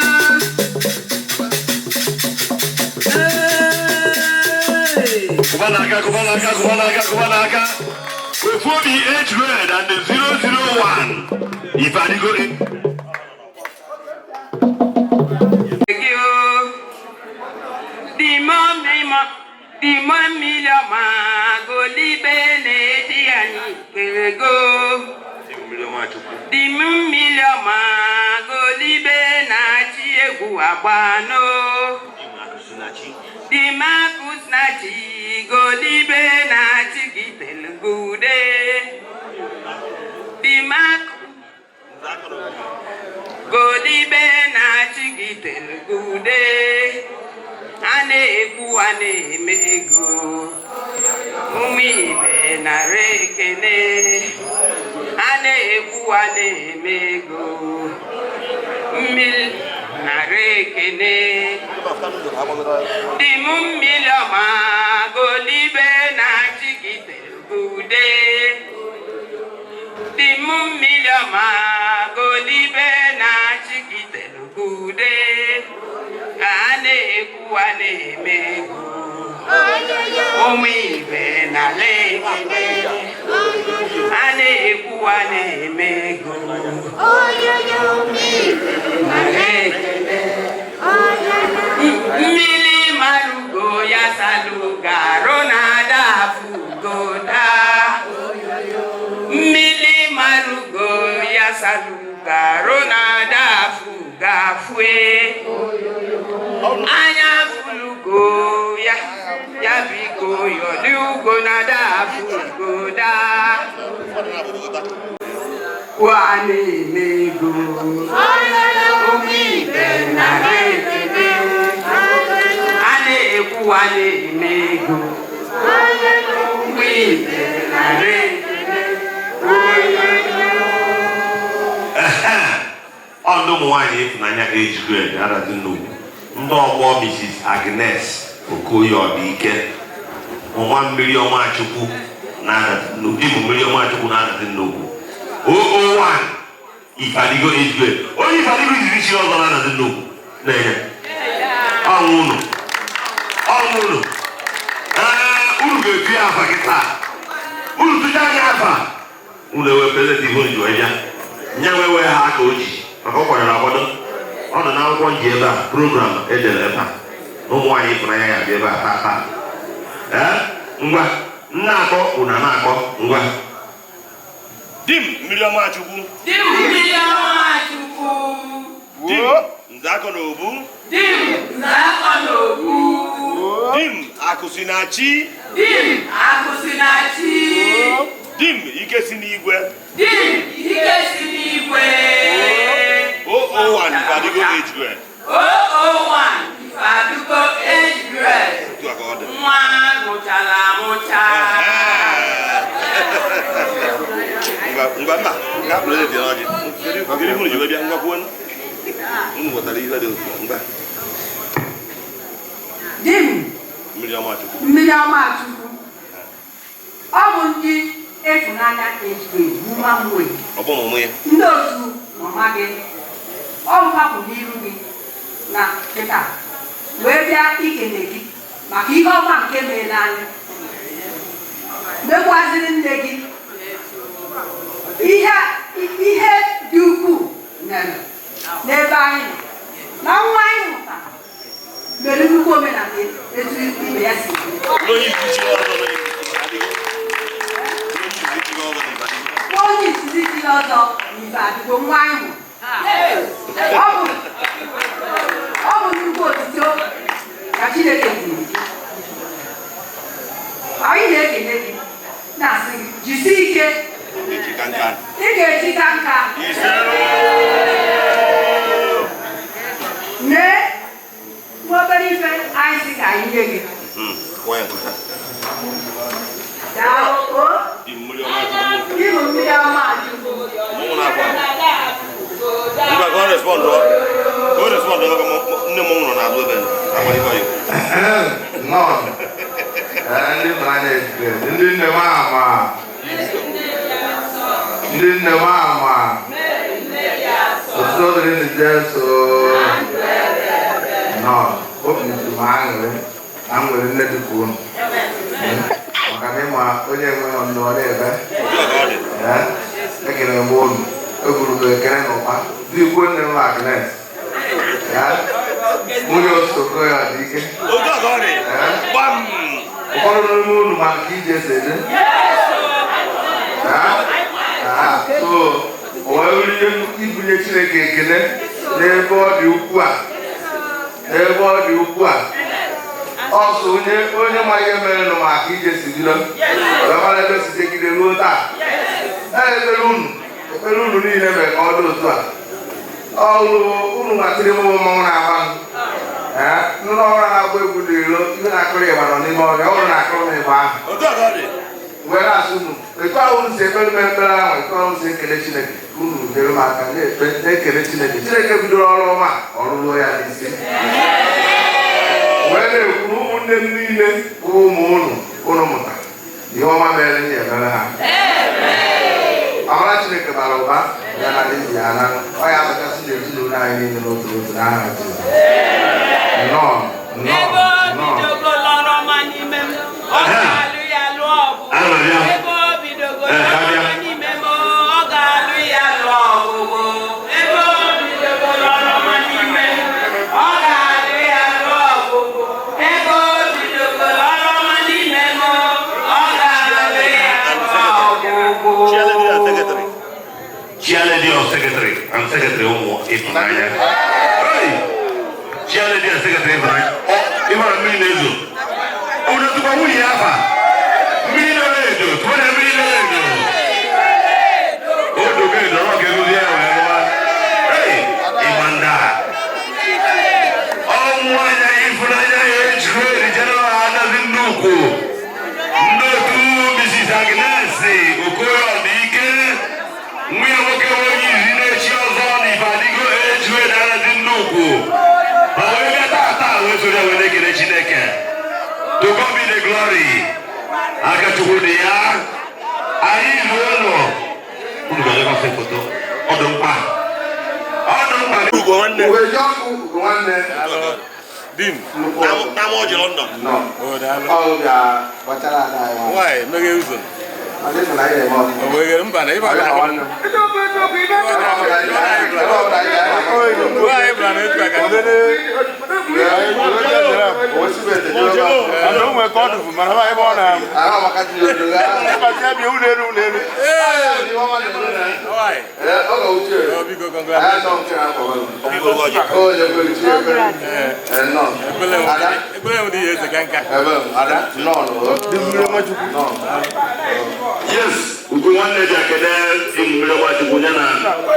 Ee. Kụba n'aka, kụba n'aka, kụba n'aka, kụba n'aka. Ofu obi age grade and the 001. Ifeadigo. Gị o. Dimo mmiri ọma golibe na-eji anyị kerego. Di m mmiri ọma golibe na-achị egwu agbanụ. Di m Akụsinachi golibe na-achị gị telugude. Di m akụ golibe na-achị gị telugude. A na-ekwu, a na-eme ego. Ụmụ ibe, nara ekene. A na-ekwu, a na-eme ego. Mmiri, nara ekene. Di m mmiri ọma golibe na-achị gị telugude. Di m mmiri ọma golibe na-achị gị telugude. Ka a na-ekwu, a na-eme ego. Ụmụ ibe, nala ekene. A na-ekwu, a na-eme ego. Nara ekene. Mmiri marugo ya salugo arụ na-ada afụgo daa. Mmiri marugo ya salugo arụ na-ada afụgo afue. Anya fulugo ya ya biko yọdị ugo na-ada afụgo daa. Wa na-eme ego. Ụmụ ibe, nara ekele. A na-ekwu, a na-eme ego. Ụmụ ibe, nara ekele. Ọ ndị ụmụ nwaanyị Ịfụnanya age grade adazi nnukwu, ndị ọgbọ Mrs. Agnes Okoye Ọdịike, nwa mmiri ọma Chukwu na-adazi nnukwu, di bụ mmiri ọma Chukwu na-adazi nnukwu. 001 Ifeadigo age grade, onye Ifeadigo iziri chi ọzọ na-adazi nnukwu na-enye ọnwụ unu, ọnwụ unu. Ee, unu ga-etu ya afa gị taa. Unu tụcha anya afa unu ewe present ihe unu ji wee bịa. Nye nwewe ha ka o ji maka ọ kwadoro akwado. Ọ nọ n'akwụkwọ nji ebe a, program edere ebe a na ụmụ nwaanyị Ịfụnanya ya bịa ebe a taa taa. Ee, ngwa, nna akọ unu na-akọ ngwa. Di m mmiri ọma Chukwu. Di m mmiri ọma Chukwu. Di m nzakọ na obu. Di m nzakọ na obu. Di m akụ si na chi. Di m akụ si na chi. Di m ike si n'igwe. Di m ike si n'igwe. O01 Ifeadigo age grade. O01 Ifeadigo age grade. Otu a ka ọ dị. Nwa mụchara amụcha. Ngwa ngwa mba, nke a pụrụ dị n'ọjị. Kedu kedu ihe unu ji wee bịa ngwa kwuo? Unu ghọtara ihe dị otu a ngwa. Di m Mmiri ọma Chukwu. Mmiri ọma Chukwu. Ọ bụ ndị Ịfụnanya age grade woman wing. Ọ bụ ụmụ ya. Ndị otu mama gị. Ọ bụ hapụ n'iru gị na kịta wee bịa ikele gị maka ihe ọma nke mere anyị. Mekwaziri nne gị ihe ihe dị ukwuu mere n'ebe anyị nọ na nwa anyị mụtara mere nnukwu omenala etu ibe ya si dị. Onye isi chi ọzọ n'Ifeadigo. Onye isi chi ọzọ n'Ifeadigo. Onye izizi chiri ọzọ n'Ifeadigo nwa anyị mụrụ. Ọ bụ nnukwu otito ka Chineke nyere gị. Anyị na-ekele gị na-asị gị jisie ike. Echi ka nka. Ị ga-eji ka nka. Ise. Nee nwa obere ife anyị sị ka anyị nye gị. Kwụọ ya nkụta. Daalụ o. Di m mmiri ọma Chukwu. Ịhụ mmiri ọma Chukwu. Mụ na-akwa. Ngwa ka ọ respond ọ. Ka ọ respond ọ maka nne m nwụrụ n'azụ ebe a. Amara ife ọyị. Nnọọ. Ee, ndị Ịfụnanya age grade, ndị nne m ama, ndị nne m ama, otuto dịrị ndị Jesu. Nnọọ, obi dị m aṅụrị na m nwere nne dịka unu. Maka na ịma onye enweghị nne ọ na-ebe. Otu a ka ọ dị. Ee, ekele m unu, eburu m ekele n'ụkpa, dị ikwu nne m Agnes. Ya, nwunye osoko ya dị ike. Otu a ka ọ dị. Ee. Gbam. Ụfọdụ n'ime unu ma nke ije esi eje. So o wee bụrụ ihe ibunye Chineke ekele n'ebe ọ dị ukwuu a, n'ebe ọ dị ukwuu a. Ọsọ onye onye ma ihe mere nụ maka ije si bido wee mara ebe si jegide ruo taa. Ee, ekpere unu niile mere ka ọ dị otu a. Ọrụ unu matịrị m bụ mmanwụ na-agba m. Ee, ndị ọhụrụ na-agba egwu dị ilo, ndị na-akụrụ ịgba nọ n'ime ọhịa, ọhụrụ na-akụrụ m ịgba ahụ. Otu a ka ọ dị. Wee na-asị unu etu ahụ unu si ekpere m ekpere ahụ, etu ahụ unu si ekele Chineke, ka unu nyere m aka na-ekpe na-ekele Chineke. Chineke bidoro ọrụ ọma, ọ rụruo ya n'isi. Wee na-ekwu na ụmụnne m niile bụ ụmụ unu unu mụtara ihe ọma mere nye emere ha. Amara Chineke bara ụba ya na ibi ya na ọ ya abachasị n'ezinụlọ anyị niile n'otu n'otu n'aha Jizọs. Nnọọ, nnọọ. Ebe o Nnọọ. bidogolo ọrụ ọma n'ime m, ọ ga-alụ ya lụọ ọgụ. Ana m abịa. Ebe o bidogolo Ee, ka ọrụ bịa. ọma n'ime m, ọ ga-alụ ya lụọ ọgụgụ. Ebe o bidogolo ọrụ ọma n'ime m, ọ ga-alụ ya lụọ ọgụgụ. Ebe o bidogolo ọrụ ọma n'ime m, ọ ga-alụ ya lụọ ọgụgụ. Chairlady and secretary. Chairlady of secretary and secretary ụmụ Ịfụnanya. Hey! Chairlady and secretary Ịfụnanya. Ọ ịmara mmiri na-ezo. Unu tụkwa nwunye ya afa. Mmiri na-ezo, tụọ na mmiri na-ezo. Odogo edo ọ ga-egozi ya wee lụwa. Hey! Ịma ọnwụ anya Ịfụnanya age grade general anazi nnukwu. Ndị otu Mrs. Agnes Okoye Ọdịike, nwa ya nwoke bụ onye izi na-echi ọzọ na Ifeadigo age grade anazi nnukwu. Ma wee bịa taa wee soro ya wee na-ekele Chineke. To God be the glory. Aka Chukwu dị ya. Anyị zuo ụlọ. Unu ga-elekwasị foto. Ọ dị mkpa. Ọ dị mkpa. Ugo nwanne. Ugoji ọkụ, ugo nwanne. Di m. Nnukwu ọgụ. N'ama ọjị London. Nnọọ. Ọ bịa gbachara ada ya. Nwaanyị meghe ụzọ. Mba na ịba Yes, ugwu nwanne ji akele mmiri ọgbachukwu ya na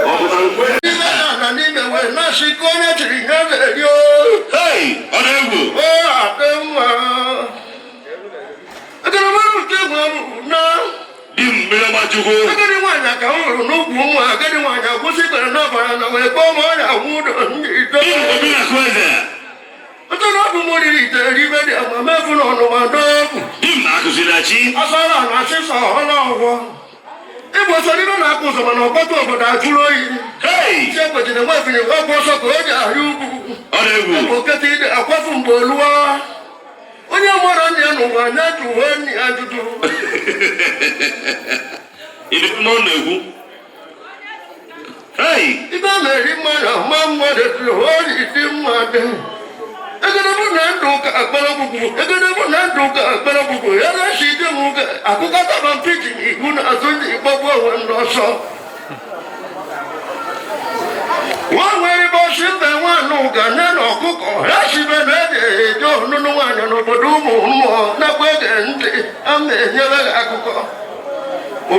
ọ pụtara ukwe. Hey, ọ na-egwu. Di mmiri ọgbachukwu. Agadi nwaanyị ka m hụrụ n'ukwu nwa agadi nwaanyị akwụsị ikpere n'ọbara na wee kpọọ m ọrịa nwụdo. Di obi na-akụ eze. Ntụ na ọbụ m riri ite ribe dị agba mefu na ọnụma n'ọgwụ. Di m akụziri chi. Asara na asịsa ọla ọgwọ. Igbo sọ n'ime na-akpụ ụzọ mana ọkpọtụ obodo ajụrụ oyi. Hey! Chi ekwejiri nwa efinye ọgwụ ọsọ ka o ji ahịa ugwu. Ọ na-egwu. Ọ bụ okete ide akwafu mgbe oluwa. Onye mụrụ nne ya n'ụwa anya jụwa enyi ya ajụjụ. Ịdị mma ọ na-egwu. Hey! Ibe na-eri mmadụ ma mmadụ tụrụ ori dị mmadụ. Egedegwu na ndụ ka akpọrọgwụgwụ, egedegwu na ndụ ka akpọrọgwụgwụ, ya na-esi ide m ka akụkọta ma mpiji iwu na azụ ndị gbagbu onwe m n'ọsọ. Nwa nwere bọsị mbe nwaanyị ụga nne na ọkụkọ, ya sibe na ede eje ọnụnụ nwaanyị n'obodo ụmụ mmụọ nakwa ege ntị a na-enyere gị akụkọ.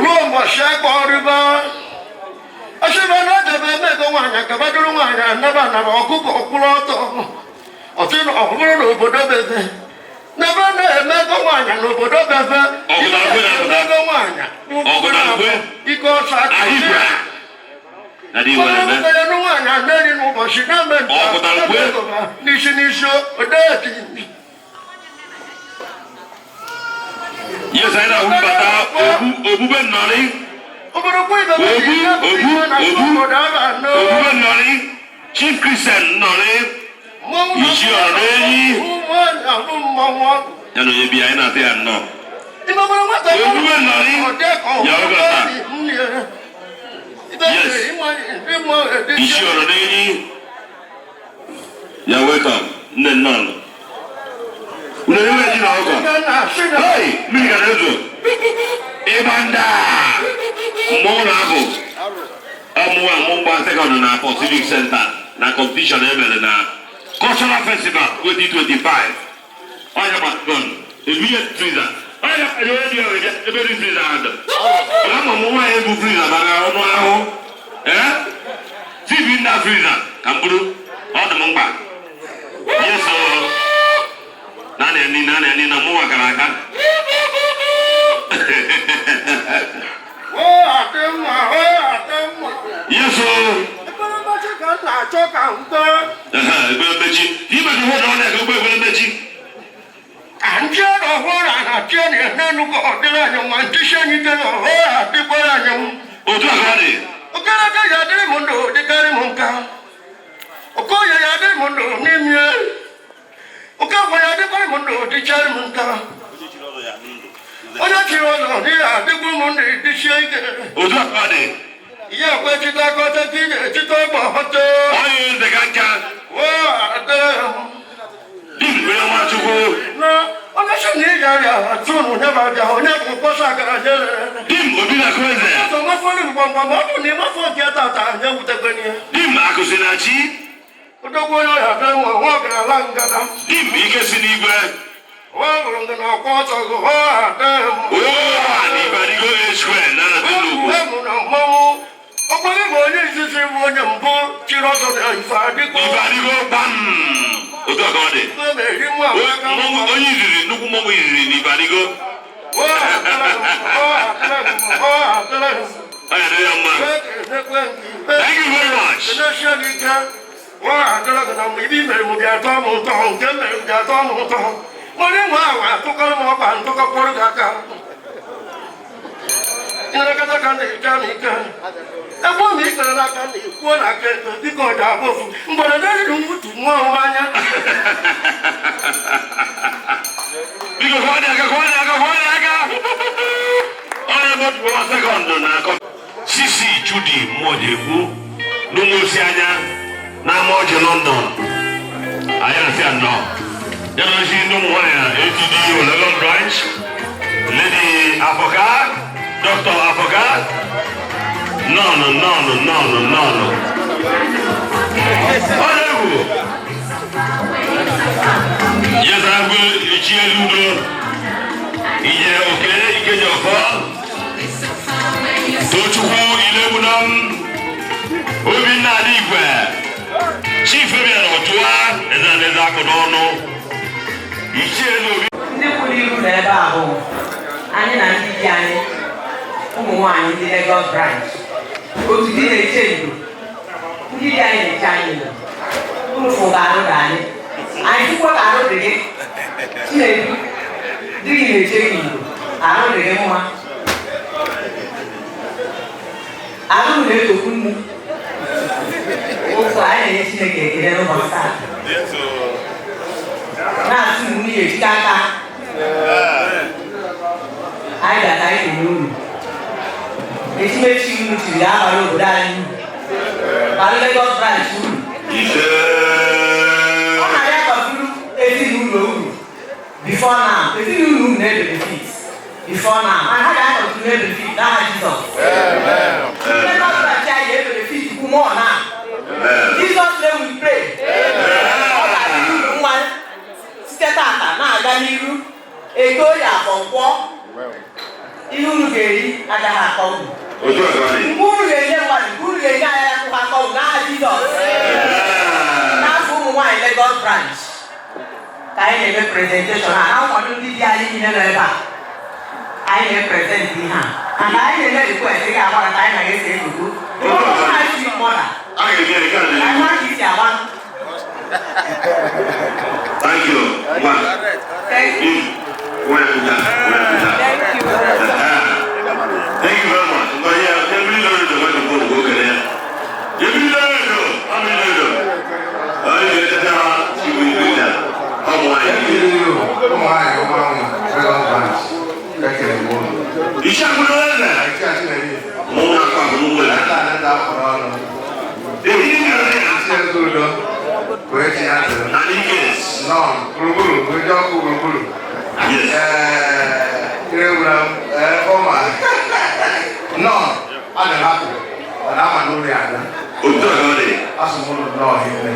Ruo mbọsị akpa ọrịba. Ọsịba na edebe emego nwaanyị ka badoro nwaanyị anaba anaba ọkụkọ kwụrụ ọtọ. Ọtị na ọ bụrụ n'obodo bebe. N'ebe na-emego nwaanyị n'obodo bebe. Emego nwaanyị. Ike ọsọ aka. Ahibra. Na di nwere eme. Onye nwaanyị aneri n'ụbọchị na-eme nta n'isi n'isi odeeti. Yes, anyị na-ahụ mbata ogbube nnọrị. Obodo kwa ibe Obu, obu, obu, obodo a ga-anọ. ogbube nnọrị. Chief Christian nnọrị. Iji ọrụ enyi. Ụmụ mmọnwụ. Ya na onye bi anyị na-atụ ya nnọọ. Ịmagbara nwata Ogbube nnọrị. Ya ọ ga taa. Yes. Isi ọrụ n'enyi. Ya welcome. Nne nnọọ. Unu enwe ji na ọkọ. Hey, mmiri gara ezo. Ịgba nda. Mmọnwụ na-abụ. Ọmụwa mụ gba second na Port Civic Center na competition emere na Cultural Festival 2025. Onye gba second. Ebiye freezer. Onye onye onye ebe dị freezer ahụ. Ama m nwaanyị bụ freezer maka ọnụ ahụ. Eh? TV nna freezer ka m bụrụ ọ dị m mkpa. Yes o. Naanị anyị naanị anyị na mụnwa kara aka. Yes o. Ekpere mmechi. Ime ka hụ na ọ na-eke ụgbọ ekpere mmechi. Otu a ka ọ dị. Okereke ya adịrị m ndụ dịkarị m nka. Okoye ya adịrị m ndụ n'ime. Okegwe ya adịkarị m ndụ dịcharị m nka. Onye chiri ọzọ dị ya adịgbu m ndụ dịsie ike. Otu a ka ọ dị. Ihe ekwe chita akọta ka ị na-echita ọgba ọtọ. Onye eze ka nka. O adịrị m. Di mmiri ọma Chukwu. Na onye sị na ị ga-arịa atụ unu nye ma bịa onye bụ mkpọsa akara nye. Di m obi na-akụ eze. Ọsọ mafọlị mgbamgbam ọ bụ na ịmafọ nke tata nye wutekwenye ya. Di m akụzi na chi. Odogwu onye ọrịa bịa nwa nwa ọgarala ngada. Di m ike si n'igwe. Nwa hụrụ ngana ọkwa ọtọ gụ ọ adịghị m. Oo, na Ibadigo A Square na na Nnukwu. Egwu na mmọnwụ. Ọkpọrọ bụ onye izizi bụ onye mbụ chiri ọzọ na ife adịgo. Ibadigo gbam. Otu a ka ọ dị. Ọ na-eri nwa amaka. Mmọnwụ onye izizi nnukwu mmọnwụ izizi na Ibadigo. Ọ adịghị m, ọ adịghị m, ọ adịghị m. Ọ ya dị ya mma. Thank you very much. Biko kwanye aka kwanye aka kwanye aka. Onye Otuboba second na Sisi Chudi Mmụọjegwu n'ụmụosi anya na Amaọjị London. Anyị na-asị ya nnọọ. Ya na osi ndị ụmụ nwaanyị ATD Lagos branch, Lady Afoka, Dr. Afoka, nọọnụ nọọnụ nọọnụ nọọnụ. Ọ na-egwu. Yezagbe Ichie Ludo, Ije Oke Ikejọfọ, Tochukwu Ilegbunam, Obinna Adigwe, Chief Fabian Otua, Eze Akụ n'ọnụ, Ichie Obi. Ndị kwuru iru na ebe a bụ anyị na ndị di anyị, ụmụ nwaanyị ndị Lagos branch, otu di na-eche ndo, ndị di anyị na-eche anyị ndo. Unu fụ ka arụ dị anyị, anyị fụkwa ka arụ dị gị. Chinedu, di gị na-eche gị ndo, arụ dị gị mma, arụ na-etokwu nnu. Ofu anyị na-enye Chineke ekele n'ụbọchị taa, na-asị unu nwunye ejike aka anyị ga-ata anyị kenye unu echimechi unu chiri abalị obodo anyị uru, bara Lagos branch uru. Ọ na-abịa kọtụrụ ezinụlọ uru. Before now, ezinụlọ unu na-ebenefit before now, and ha ga-akọtụrụ na-ebenefit n'aha Jizọs. Lagos branch anyị ga-ebenefit kwu more now. Jesus name we pray. Ọ ga-adị uru nwa site tata na-aga n'iru. Ego ya afọ nkwọ, ihe unu ga-eri agaghị akọ unu. Otu a ka ọ dị. Mgbe unu ga-enye mmadụ, mgbe unu ga-enye anyị akwụkwọ akọ unu n'aha Jizọs. N'afọ ụmụ nwaanyị Lagos branch ka anyị na-eme presentation a na nkwado ndị di anyị niile nọ ebe a. Anyị na-epresent ihe a and anyị na-eme request, ị ga-agbara ka anyị na-ese ebubo na mother. A ga-eme nke a anyị n'ihu. mara ka isi agba. Thank you. One. Thank you. Well done. Well done. Thank you. Thank you very much. But yeah, every learner to go to go get it. Every learner, how many learner? I get that. She will do that. How are you? Ụmụ nwaanyị, ụmụ nwaanyị Lagos branch, ekele m unu. Iṣẹ́ eze. Ichie Chinedu. Mụ na-akpa bụ ụmụ ya. Nta na nta akpọrọ ọnụ. Ehi nyere ya. Ichie Eze Udo, wee chi ya zere. Na n'ike. Nọn, gburugburu, wee ọkụ gburugburu. Yes. Ee, ire m, ee, fọma. Nọn, adị m hapụ, ọ na-ama n'ụlọ ya ada. Otu a ka ọ dị. Asụ m ụlọ nnọọ hinne.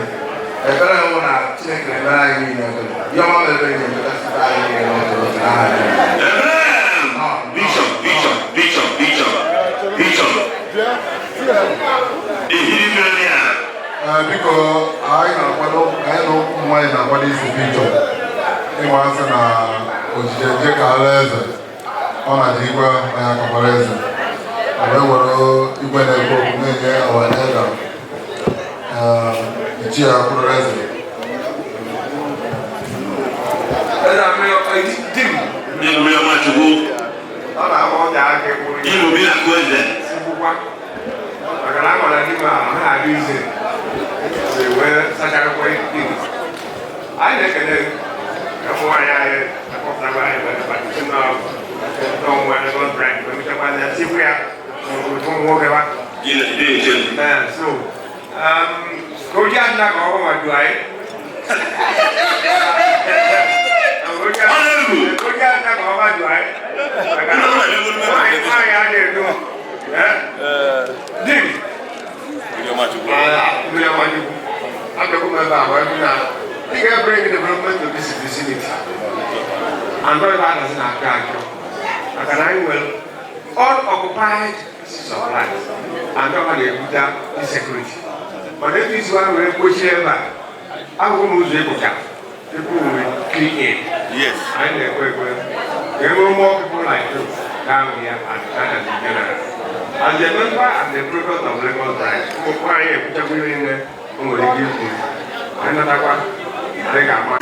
Ekpere m bụ na Chineke na-emere anyị niile ebere. Ihe ọma mere enyi emetasịta anyị niile n'otu n'otu n'aha Jizọs. Amen. Bishop, Bishop, Bishop, Bishop, Bishop. Ehi nyere ya. Ee, biko, anyị na-akwado, anyị na ụmụ nwaanyị na-akwado isi bishọp ịgba asị na ojije nje ka ala eze ọ na-adị igwe anyị akakwara eze wee were igwe na-ekwu okwu na-enye our elder, Ichie Akwụrụ Eze. Ndị mmiri ọma Chukwu. Ọ na-agba ọja aka ekwuru. Imo bi na-akụ eze. Sikwukwa. Maka na amara n'ime ahụ ha na-adị ize. Wee sacharakwa ihu. Anyị na-ekele ụmụ nwaanyị anyị akpọpụtago anyị wee batisi n'ọnwa Lagos branch wee mechakwa ya tikwu ya n'otu ụmụ nwoke ba. Ee, so ka oji adịna ka ọ ma du anyị. Oji adịna ka ọ ma du anyị. Maka na nwaanyị nwaanyị adịghị edu. Di m. Mmiri ọma Chukwu. Abịakwụ m ebe a wee hụ na ị ga-bring development to this vicinity. And not ebe a na-asị na-achọ achọ. Maka na anyị nwere unoccupied pieces of land. And ọ na-ebute insecurity. Mana etu isi wa wee gbochie ebe a, ahụhụ m ụzọ ịpụta people will key in. Yes. Anyị na-ekwe ekwe. Ka e nwee more people like you down here and China in general. As a member and the product of Lagos branch, ụmụ anyị ekwuchakwa ihe niile o nwere ike ikwu. Anyị natakwa, anyị ga-ama.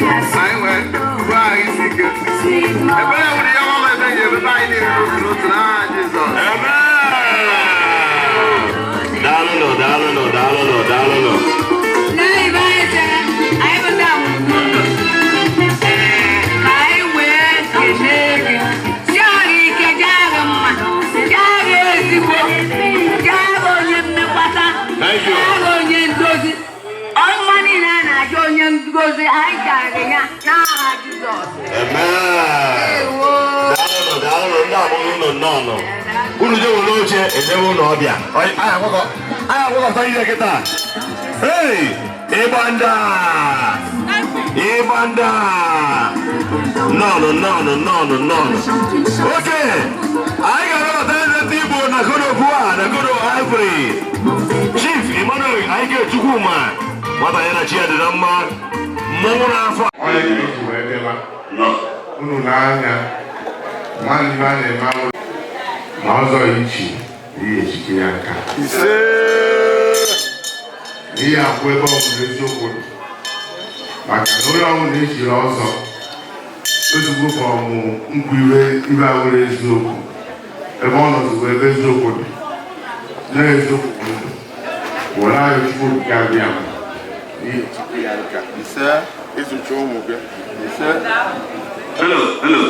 Anyị wee gbuo anyị isi ike. Ebere nwere ya nwa ebe ji ebebe anyị niile n'otu n'otu n'aha Jizọs. Daalụnụ, daalụnụ, daalụnụ, daalụnụ. Ọma niile a na-ajụ onye ngozi anyị gara ya n'aha Jizọs. Amen. Daalụnụ, daalụnụ, ndị agbụrụ unu nnọọ nọ. Unu je were oche ejewe ụlọ ọbịa. Anyị agbakọta ihe kịta. Hey! Ịgba nda! Ịgba nda! Nnọọ nnọọ nnọọ nnọọ. Oke! Anyị ga-anabata eze ndị Igbo na Cote d'Ivoire na Cote Ivory. Chief Emmanuel Ike Chukwuma. Nwata ya na chi ya dị na mma. Mmọnwụ n'afọ. Onye ka eji wee bịaba unu n'anya nwanne a na-eme awụ na ọzọ ichi ihe echike ya nka ihe akwụ ebe ọ bụla eziokwu dị maka na onye ọbụla echiri ọzọ ezigbo ka ọmụ nkwu iwe ibe awụrụ eziokwu ebe ọ nọzigbo ebe eziokwu dị na eziokwu bụ ndụ were anyị Chukwu okike abịa ma ihe echike ya nka Ise ịzụcha ụmụ gị. Ise Hello, hello.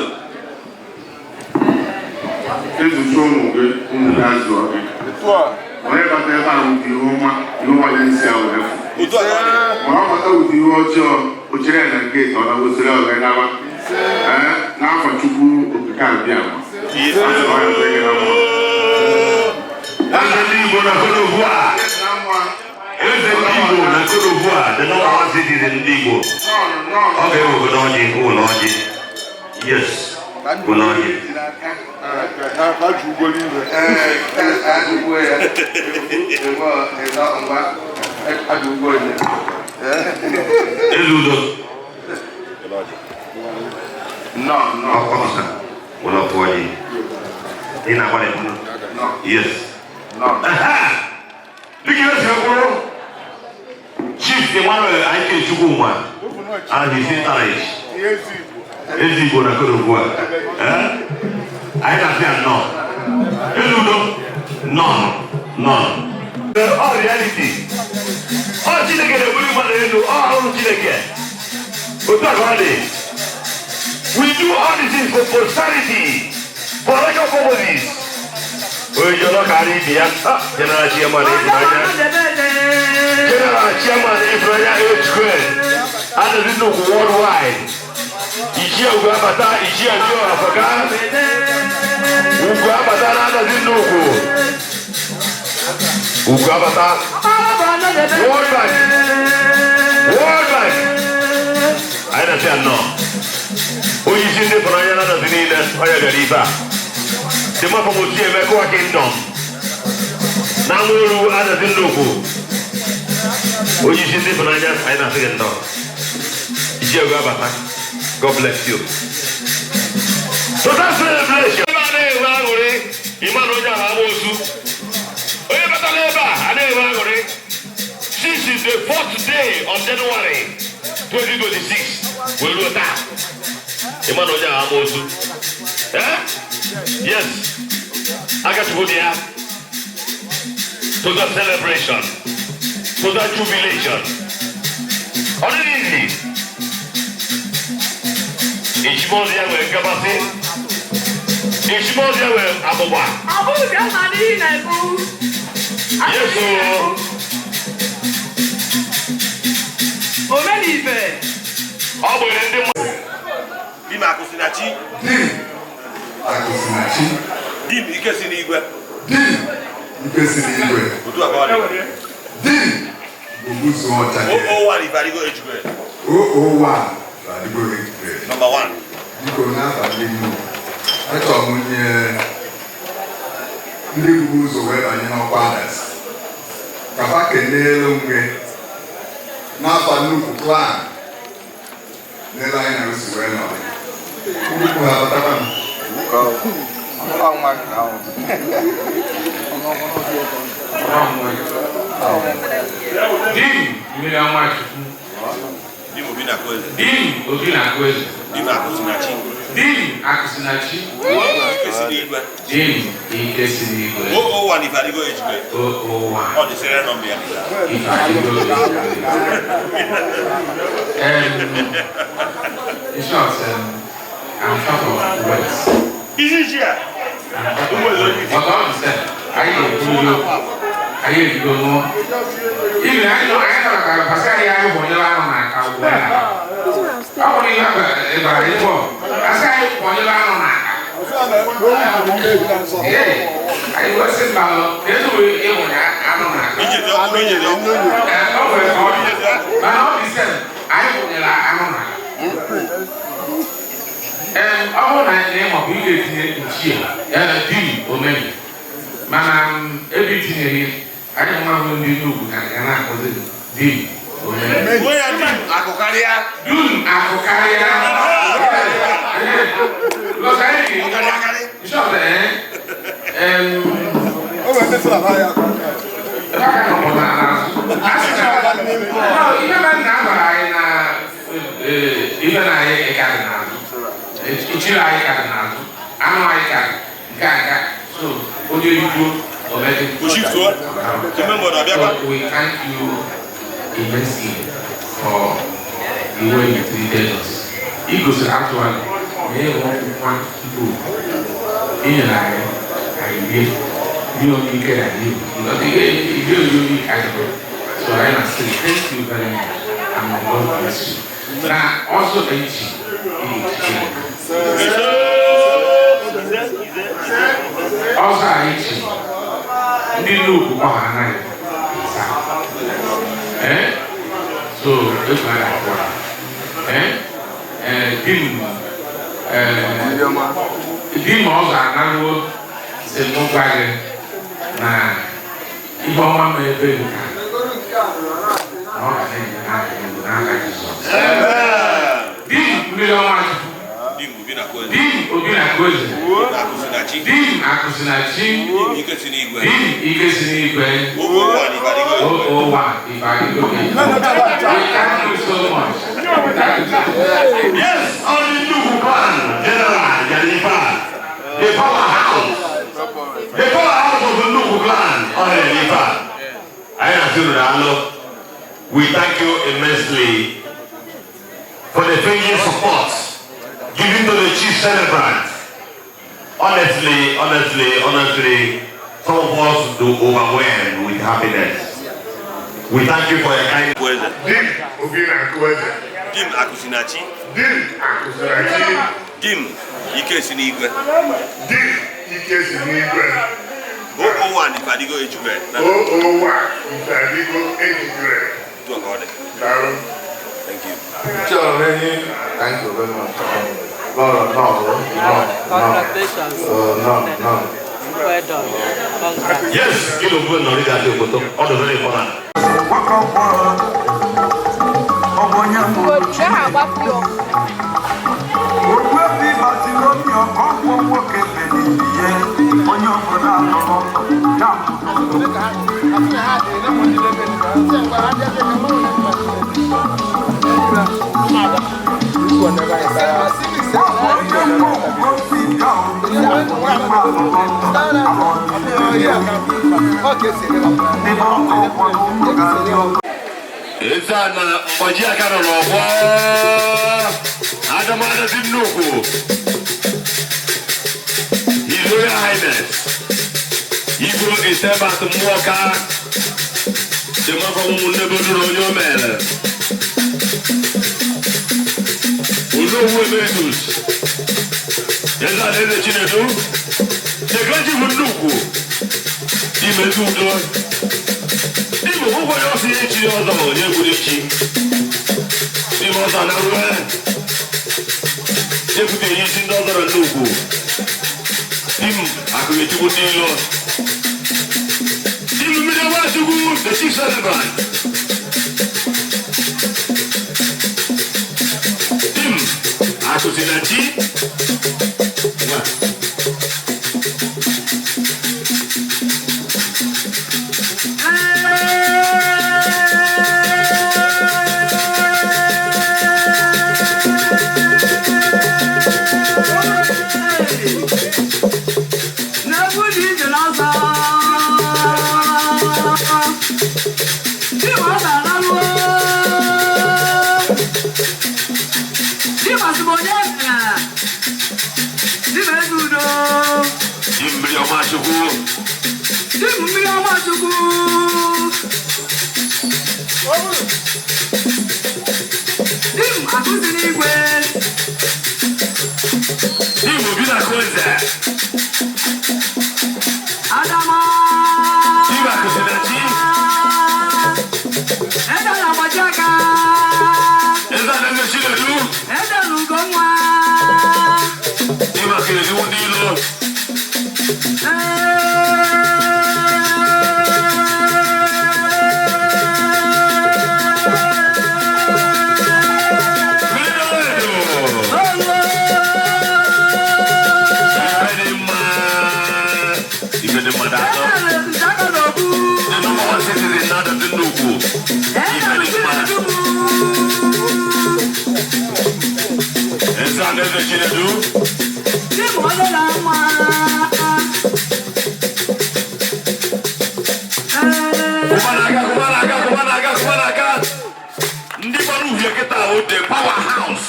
Ịzụcha ụmụ gị, ụmụ gị azụọ gị. Onye bata ebe ahụ ụdị ihe ọma, ihe ọma ya isi ahụ efu. Ma ọ bata ụdị ihe ọjọọ, o chere ya na geeti, ọ na-gosiri ọ ga nawa. Ee, n'afọ Chukwu okike abịa ma. Asị na ọ ya dịrị gị na mma. Eze ndị Igbo na Cote d'Ivoire. Eze ndị Igbo na Cote d'Ivoire, the number one citizen ndị Igbo. Ọ ga-ewe n'ọjị, ụlọ ọjị. Yes, ụlọ ọjị. Ka ji ụgbọelu iwe. Ee, ajụgbuo ya. Ebe ngwa ajụgbuo ya. Eze udo. Nnọọ nnọọ. Ọkọta, ụlọ ọjị. Ị na-agbalị. Yes. Dịka ihe si kwuru, Chief Emmanuel Ike Chukwuma and his entourage. Eze Igbo na Cote d'Ivoire. Anyị na-asị ya nnọọ. Eze udo, nnọọ, nnọọ. Ọ reality. Ọ Chineke na-ebuli mmadụ elu, ọ ọrụ Chineke. Otu a ka ọ dị. We do all these things for posterity, for record purposes. Onye ji ọlọ́kàrí ibi ya, General Chairman Ifunanya. General Chairman Ifunanya H Square. Adazi nnukwu worldwide. Ichie Ugo Abata, Ichie Joe Afaka. Ugo Abata na Adazi nnukwu. Ugo Abata. World Bank. World Bank. Anyị na-asị ya nnọọ. Onye isi ndị Ifunanya na Adazi niile, onye bịara ibe a. The man from Osieme Kowa Kingdom. Na nwere Adazi nnukwu. Onye isi ndị Ifunanya, anyị na-asị gị nnọọ. Ichie Ugo Abata. God bless you. Total celebration. Ebe a na-enwe aṅụrị, ịma na onye ahụ ama osu. Onye batara ebe a, a na-enwe aṅụrị. Since is the fourth day of January 2026, wee ruo taa. Ịma na onye ahụ ama osu. Eh? Yes. Akachukwu dị ya. Total celebration. Total jubilation. Ọ dịghị easy. Echimozi ya nwere nkabasị. Echimozi ya nwere abụba. Yes o. Omenife. Ọ bụ ihe ndị mmadụ. Di m Akụsinachi. Di Akụsinachi. Di m ike si n'igwe. Di ike si n'igwe. Otu a ka ọ dị. Di Ogbuzu ọcha. O1 Ifeadigo Age Grade. O01 Ifeadigo Age Grade. Number one. Biko n'afa ndị nnukwu. Achọrọ m nye ndị buru ụzọ wee banye n'ọkwa Adazi. Ka fa keneelu nwe n'afa nnukwu clan n'ele anyị na osi wee nọrọ. Nnukwu ha batakwa m. Ọ nwa gị ahụ. Di mmiri ọma Chukwu. Dim Obi na Akụeze. Dim Obi na Akụeze. Dim Akụsinachi. Dim Akụsinachi. Ike si n'igwe. Dim Ike si n'igwe. O one Ifeadigo Ejigwe. O one. Ọ dị serial number ya. Ifeadigo Ejigwe. In short, I'm short of words. Isi a. But all the same, anyị ga-ekwuru anyị ebido mụọ. Ibi na anyị nọ anyị nọ ka pasị anyị anyị kwọnyere anụ na aka ugbu a. Ọ bụrụ ihe ịbara ịbọ, pasị anyị kwọnyere anụ na aka. Ee, anyị wee sị mba lọ, etu wee ịhụnya anụ na aka. Ee, ọ nwere ka ọ dị. Mana ọ dị same, anyị kwụnyere anụ na aka. Ee, ọ bụrụ na ị maọbụ ị ga-etinye nchie ya na di omeni mana ebe itinyeghị anyị nwa bụ ndị nnukwu ka ga na-akpọzi di omeni. Nwe ya dim akụkarịa. Dum akụkarịa. Because anyị in short, ebe aka nọ na azụ. A sị na ihe na nna gwara anyị na ife na anyị karị n'azụ. Ichiri anyị karị n'azụ. Anụ anyị karị nke a nka. So onye igbo omedi. Oshifuo. Ime mmadụ abịakwa. So we thank you immensely for the way you treated us. I gosiri actually na ịhụ nwa tupu i nyere anyị anyị rie nye onye ike na anyị rie onye onye ike anyị rie. So anyị na-asị thank you very much and may God bless you. Na ọsọ echi ọsọ anyị chi ndị nnukwu kwa ha anaghị esa. Eh? So egwu a ga-akwụ eh? Di m ọ ga-analụo si mụ gwa gị na ihe ọma ma ebe nka na ọ ga na-enye n'aka ego n'aka Jizọs. Di m mmiri ọma Chukwu. Dim Obi na Akụeze. Dim Obi na Akụeze. Dim Akụsinachi. Dim Akụsinachi. Dim Ike si n'igwe. Dim Ike si n'igwe. O one Ifeadigo Ejigwe. O one Ifeadigo Ejigwe. We thank you so much. Thank you so much. Yes, on the Nnukwu clan, General Janifa, the powerhouse, the powerhouse of the Nnukwu clan, on Janifa. I am Dalo. We thank you immensely for the failing support given to the chief celebrant. Honestly, honestly, honestly, some of us do overwhelmed with happiness. We thank you for your kind words. Dim Obi na Akụeze. Dim Akụsinachi. Dim Akụsinachi. Dim Ike si n'igwe. Dim Ike si n'igwe. O one Ifeadigo Ejigwe. O one Ifeadigo Ejigwe. Do a God. Daalụ. Thank you. Thank you very much. No, no, no, no. Congratulations. No, no. Well done. Congrats. Yes, you look good, Norida. All the very important. Eze na mgbaji aka nọ n'ọgbọ Adamada dị nnukwu. His Royal Highness Igwe Etebat Mmụọka Chemaka ụmụnne bodoro onye o mere Onowu Emeritus Eze Alaeze Chinedu Chekechi bụ nnukwu Imezu udo Igbo ụgwọ ya ọsị echi ọzọ onye gburu echi Ime ọzọ na ruo ekwutere isi ndị ọzọrọ nnukwu Dim akụghechukwu ndị ilo Dim mmiri ọma Chukwu the chief celebrant Dim akụsinachi Di Masibonye na. Di Mezudo. Di mmiri ọma Chukwu. Di mmiri ọma Chukwu. Di m akụzi n'igwe. Di m obi na-akụ eze. Adama. Di m akụzi na chi. Eze na-agbaji aka. Eze na-eze Chinedu. Eze na Ugonwa. Di m akụ ezi ndị ilo. Ndị gbara uhie kịta ahụ, the powerhouse.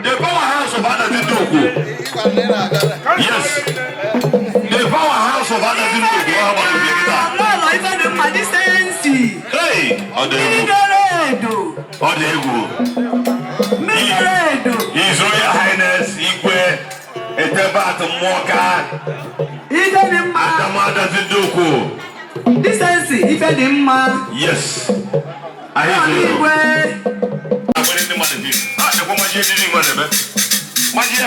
The powerhouse of Adazi Nnukwu. Yes. The powerhouse of Adazi Nnukwu. Ọ gbara uhie kịta. Lọlọ ife dị mma dị sensi. Hey, ọ dị egwu. Mmiri edo. Ọ dị egwu. Mmiri edo. His Royal Highness Igwe Etebat Mmụọka. Ife dị mma. Adamu Adazi Nnukwu. Dị sensi ife dị mma. Yes. Anyị zuru. Igwe. Agbere ndị mmadụ bi. Ha chekwa majie ndị mmadụ ebe. Majie.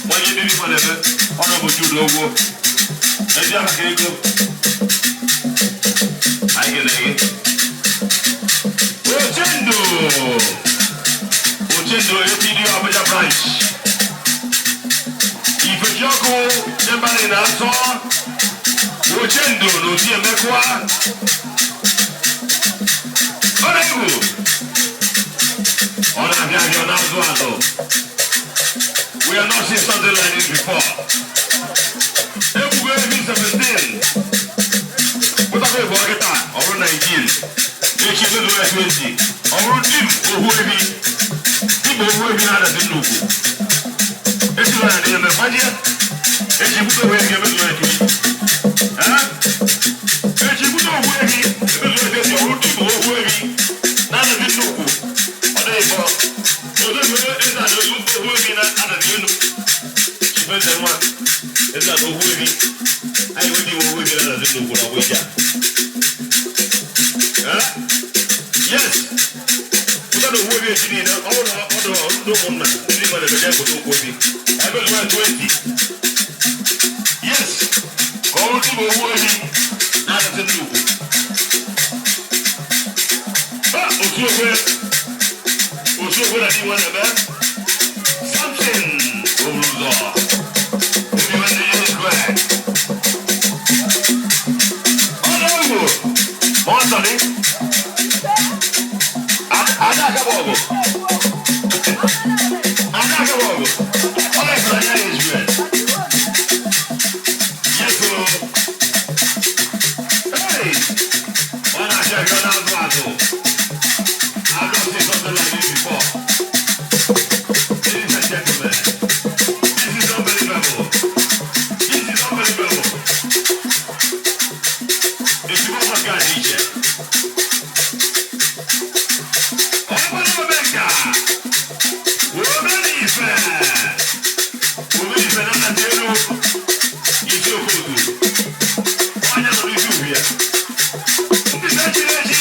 Majie ndị mmadụ ebe. Ọ na-bụ Jude Ogwo. Ezi aka ka ego. Anyị kele gị. Ochendo. Ochendo APD Abuja branch. Ifejiọkụ Jembali na-asọ. Ochendo na Osi Emekwa. Ọ na-egwu. Ọ na-abịa abịa, ọ na-azụ azụ. We have not seen something like this before. Ebubo ebi 17. Pụtakwa ebu ọkịta, ọ bụrụ 19. Echi emezuo ya 20. Ọ bụrụ dim ohu ebi. Dim ohu ebi na-adazi nnukwu. Echi lọ ya dị eme gbajie. Echi bute ohu ebi emezuo ya 20. Echi bute ohu ebi emezuo ya 20. Ọ bụrụ dim ohu ebi na-adazi nnukwu. Ọ dịghị bọ. Yes. Pụta na ohu ebi echi niile, ọ bụrụ na ọ dụ ụmụnna ndị mmadụ ebe jee gote okwu ebi. Ebe zụrụ 20. Yes. Ka ọ bụrụ tupu ohu ebi na-adasị nnukwu. Ha, otu okwe. Otu okwe na di nwa na-eme. Samson Obuzo. Obi nwanne ya ekwe. Ọ na-egwu. Ma ọ sọ dị. Ada akaba ọgụ. Ada akaba ọgụ. Ọ na-ekele anya ya ezue. Yes o. Hey! Ọ na-achọ ebe ọ na-azụ azụ. I've not seen something like this before. Ladies and gentlemen, this is unbelievable. This is unbelievable. The people of God teacher. Open Omega. Woman Ife. Woman Ife na Telu. Isi Okotu. Onye nọ n'isi uhie. Ndị na-echi echi.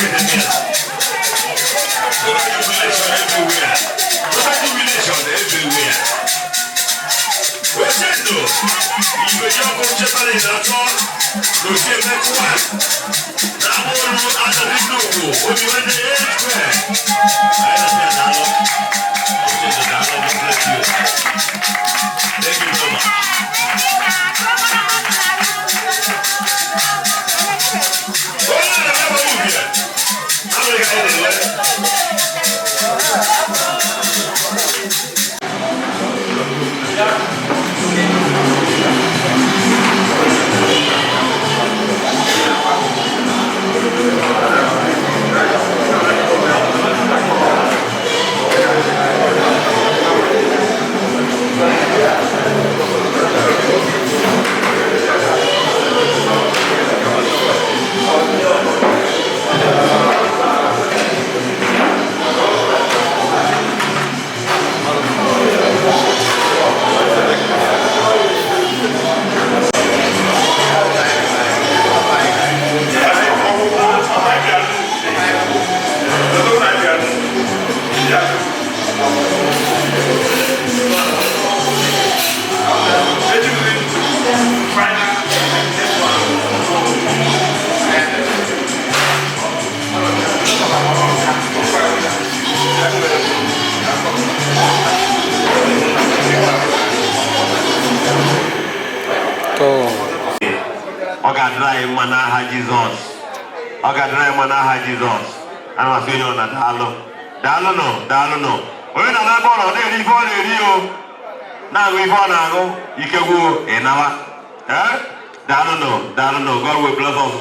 Total jubilation everywhere. Total jubilation everywhere. Ochendo, Igwe chetara ịdatọ n'osi emekwa na amụrụ Adazi Nnukwu, obi nwanne ya ejikwe. Anyị na-asị ya daalụ. Ochendo, daalụ, God bless you. Thank you very much. Onye na-abịa bụ ubie, abụghị ka anyị na-enwe. Ọ ga-adịrị anyị mma n'aha Jizọs. Ọ ga-adịrị anyị mma n'aha Jizọs. Ana m asị onye ọ na daalụ, daalụnụ, daalụnụ. Onye na n'ebe ọ nọ na-eri ife ọ na-eri, o na-aṅụ ife ọ na-aṅụ, ike gwuo ịnawa. Ee, daalụnụ, daalụnụ. God will bless us.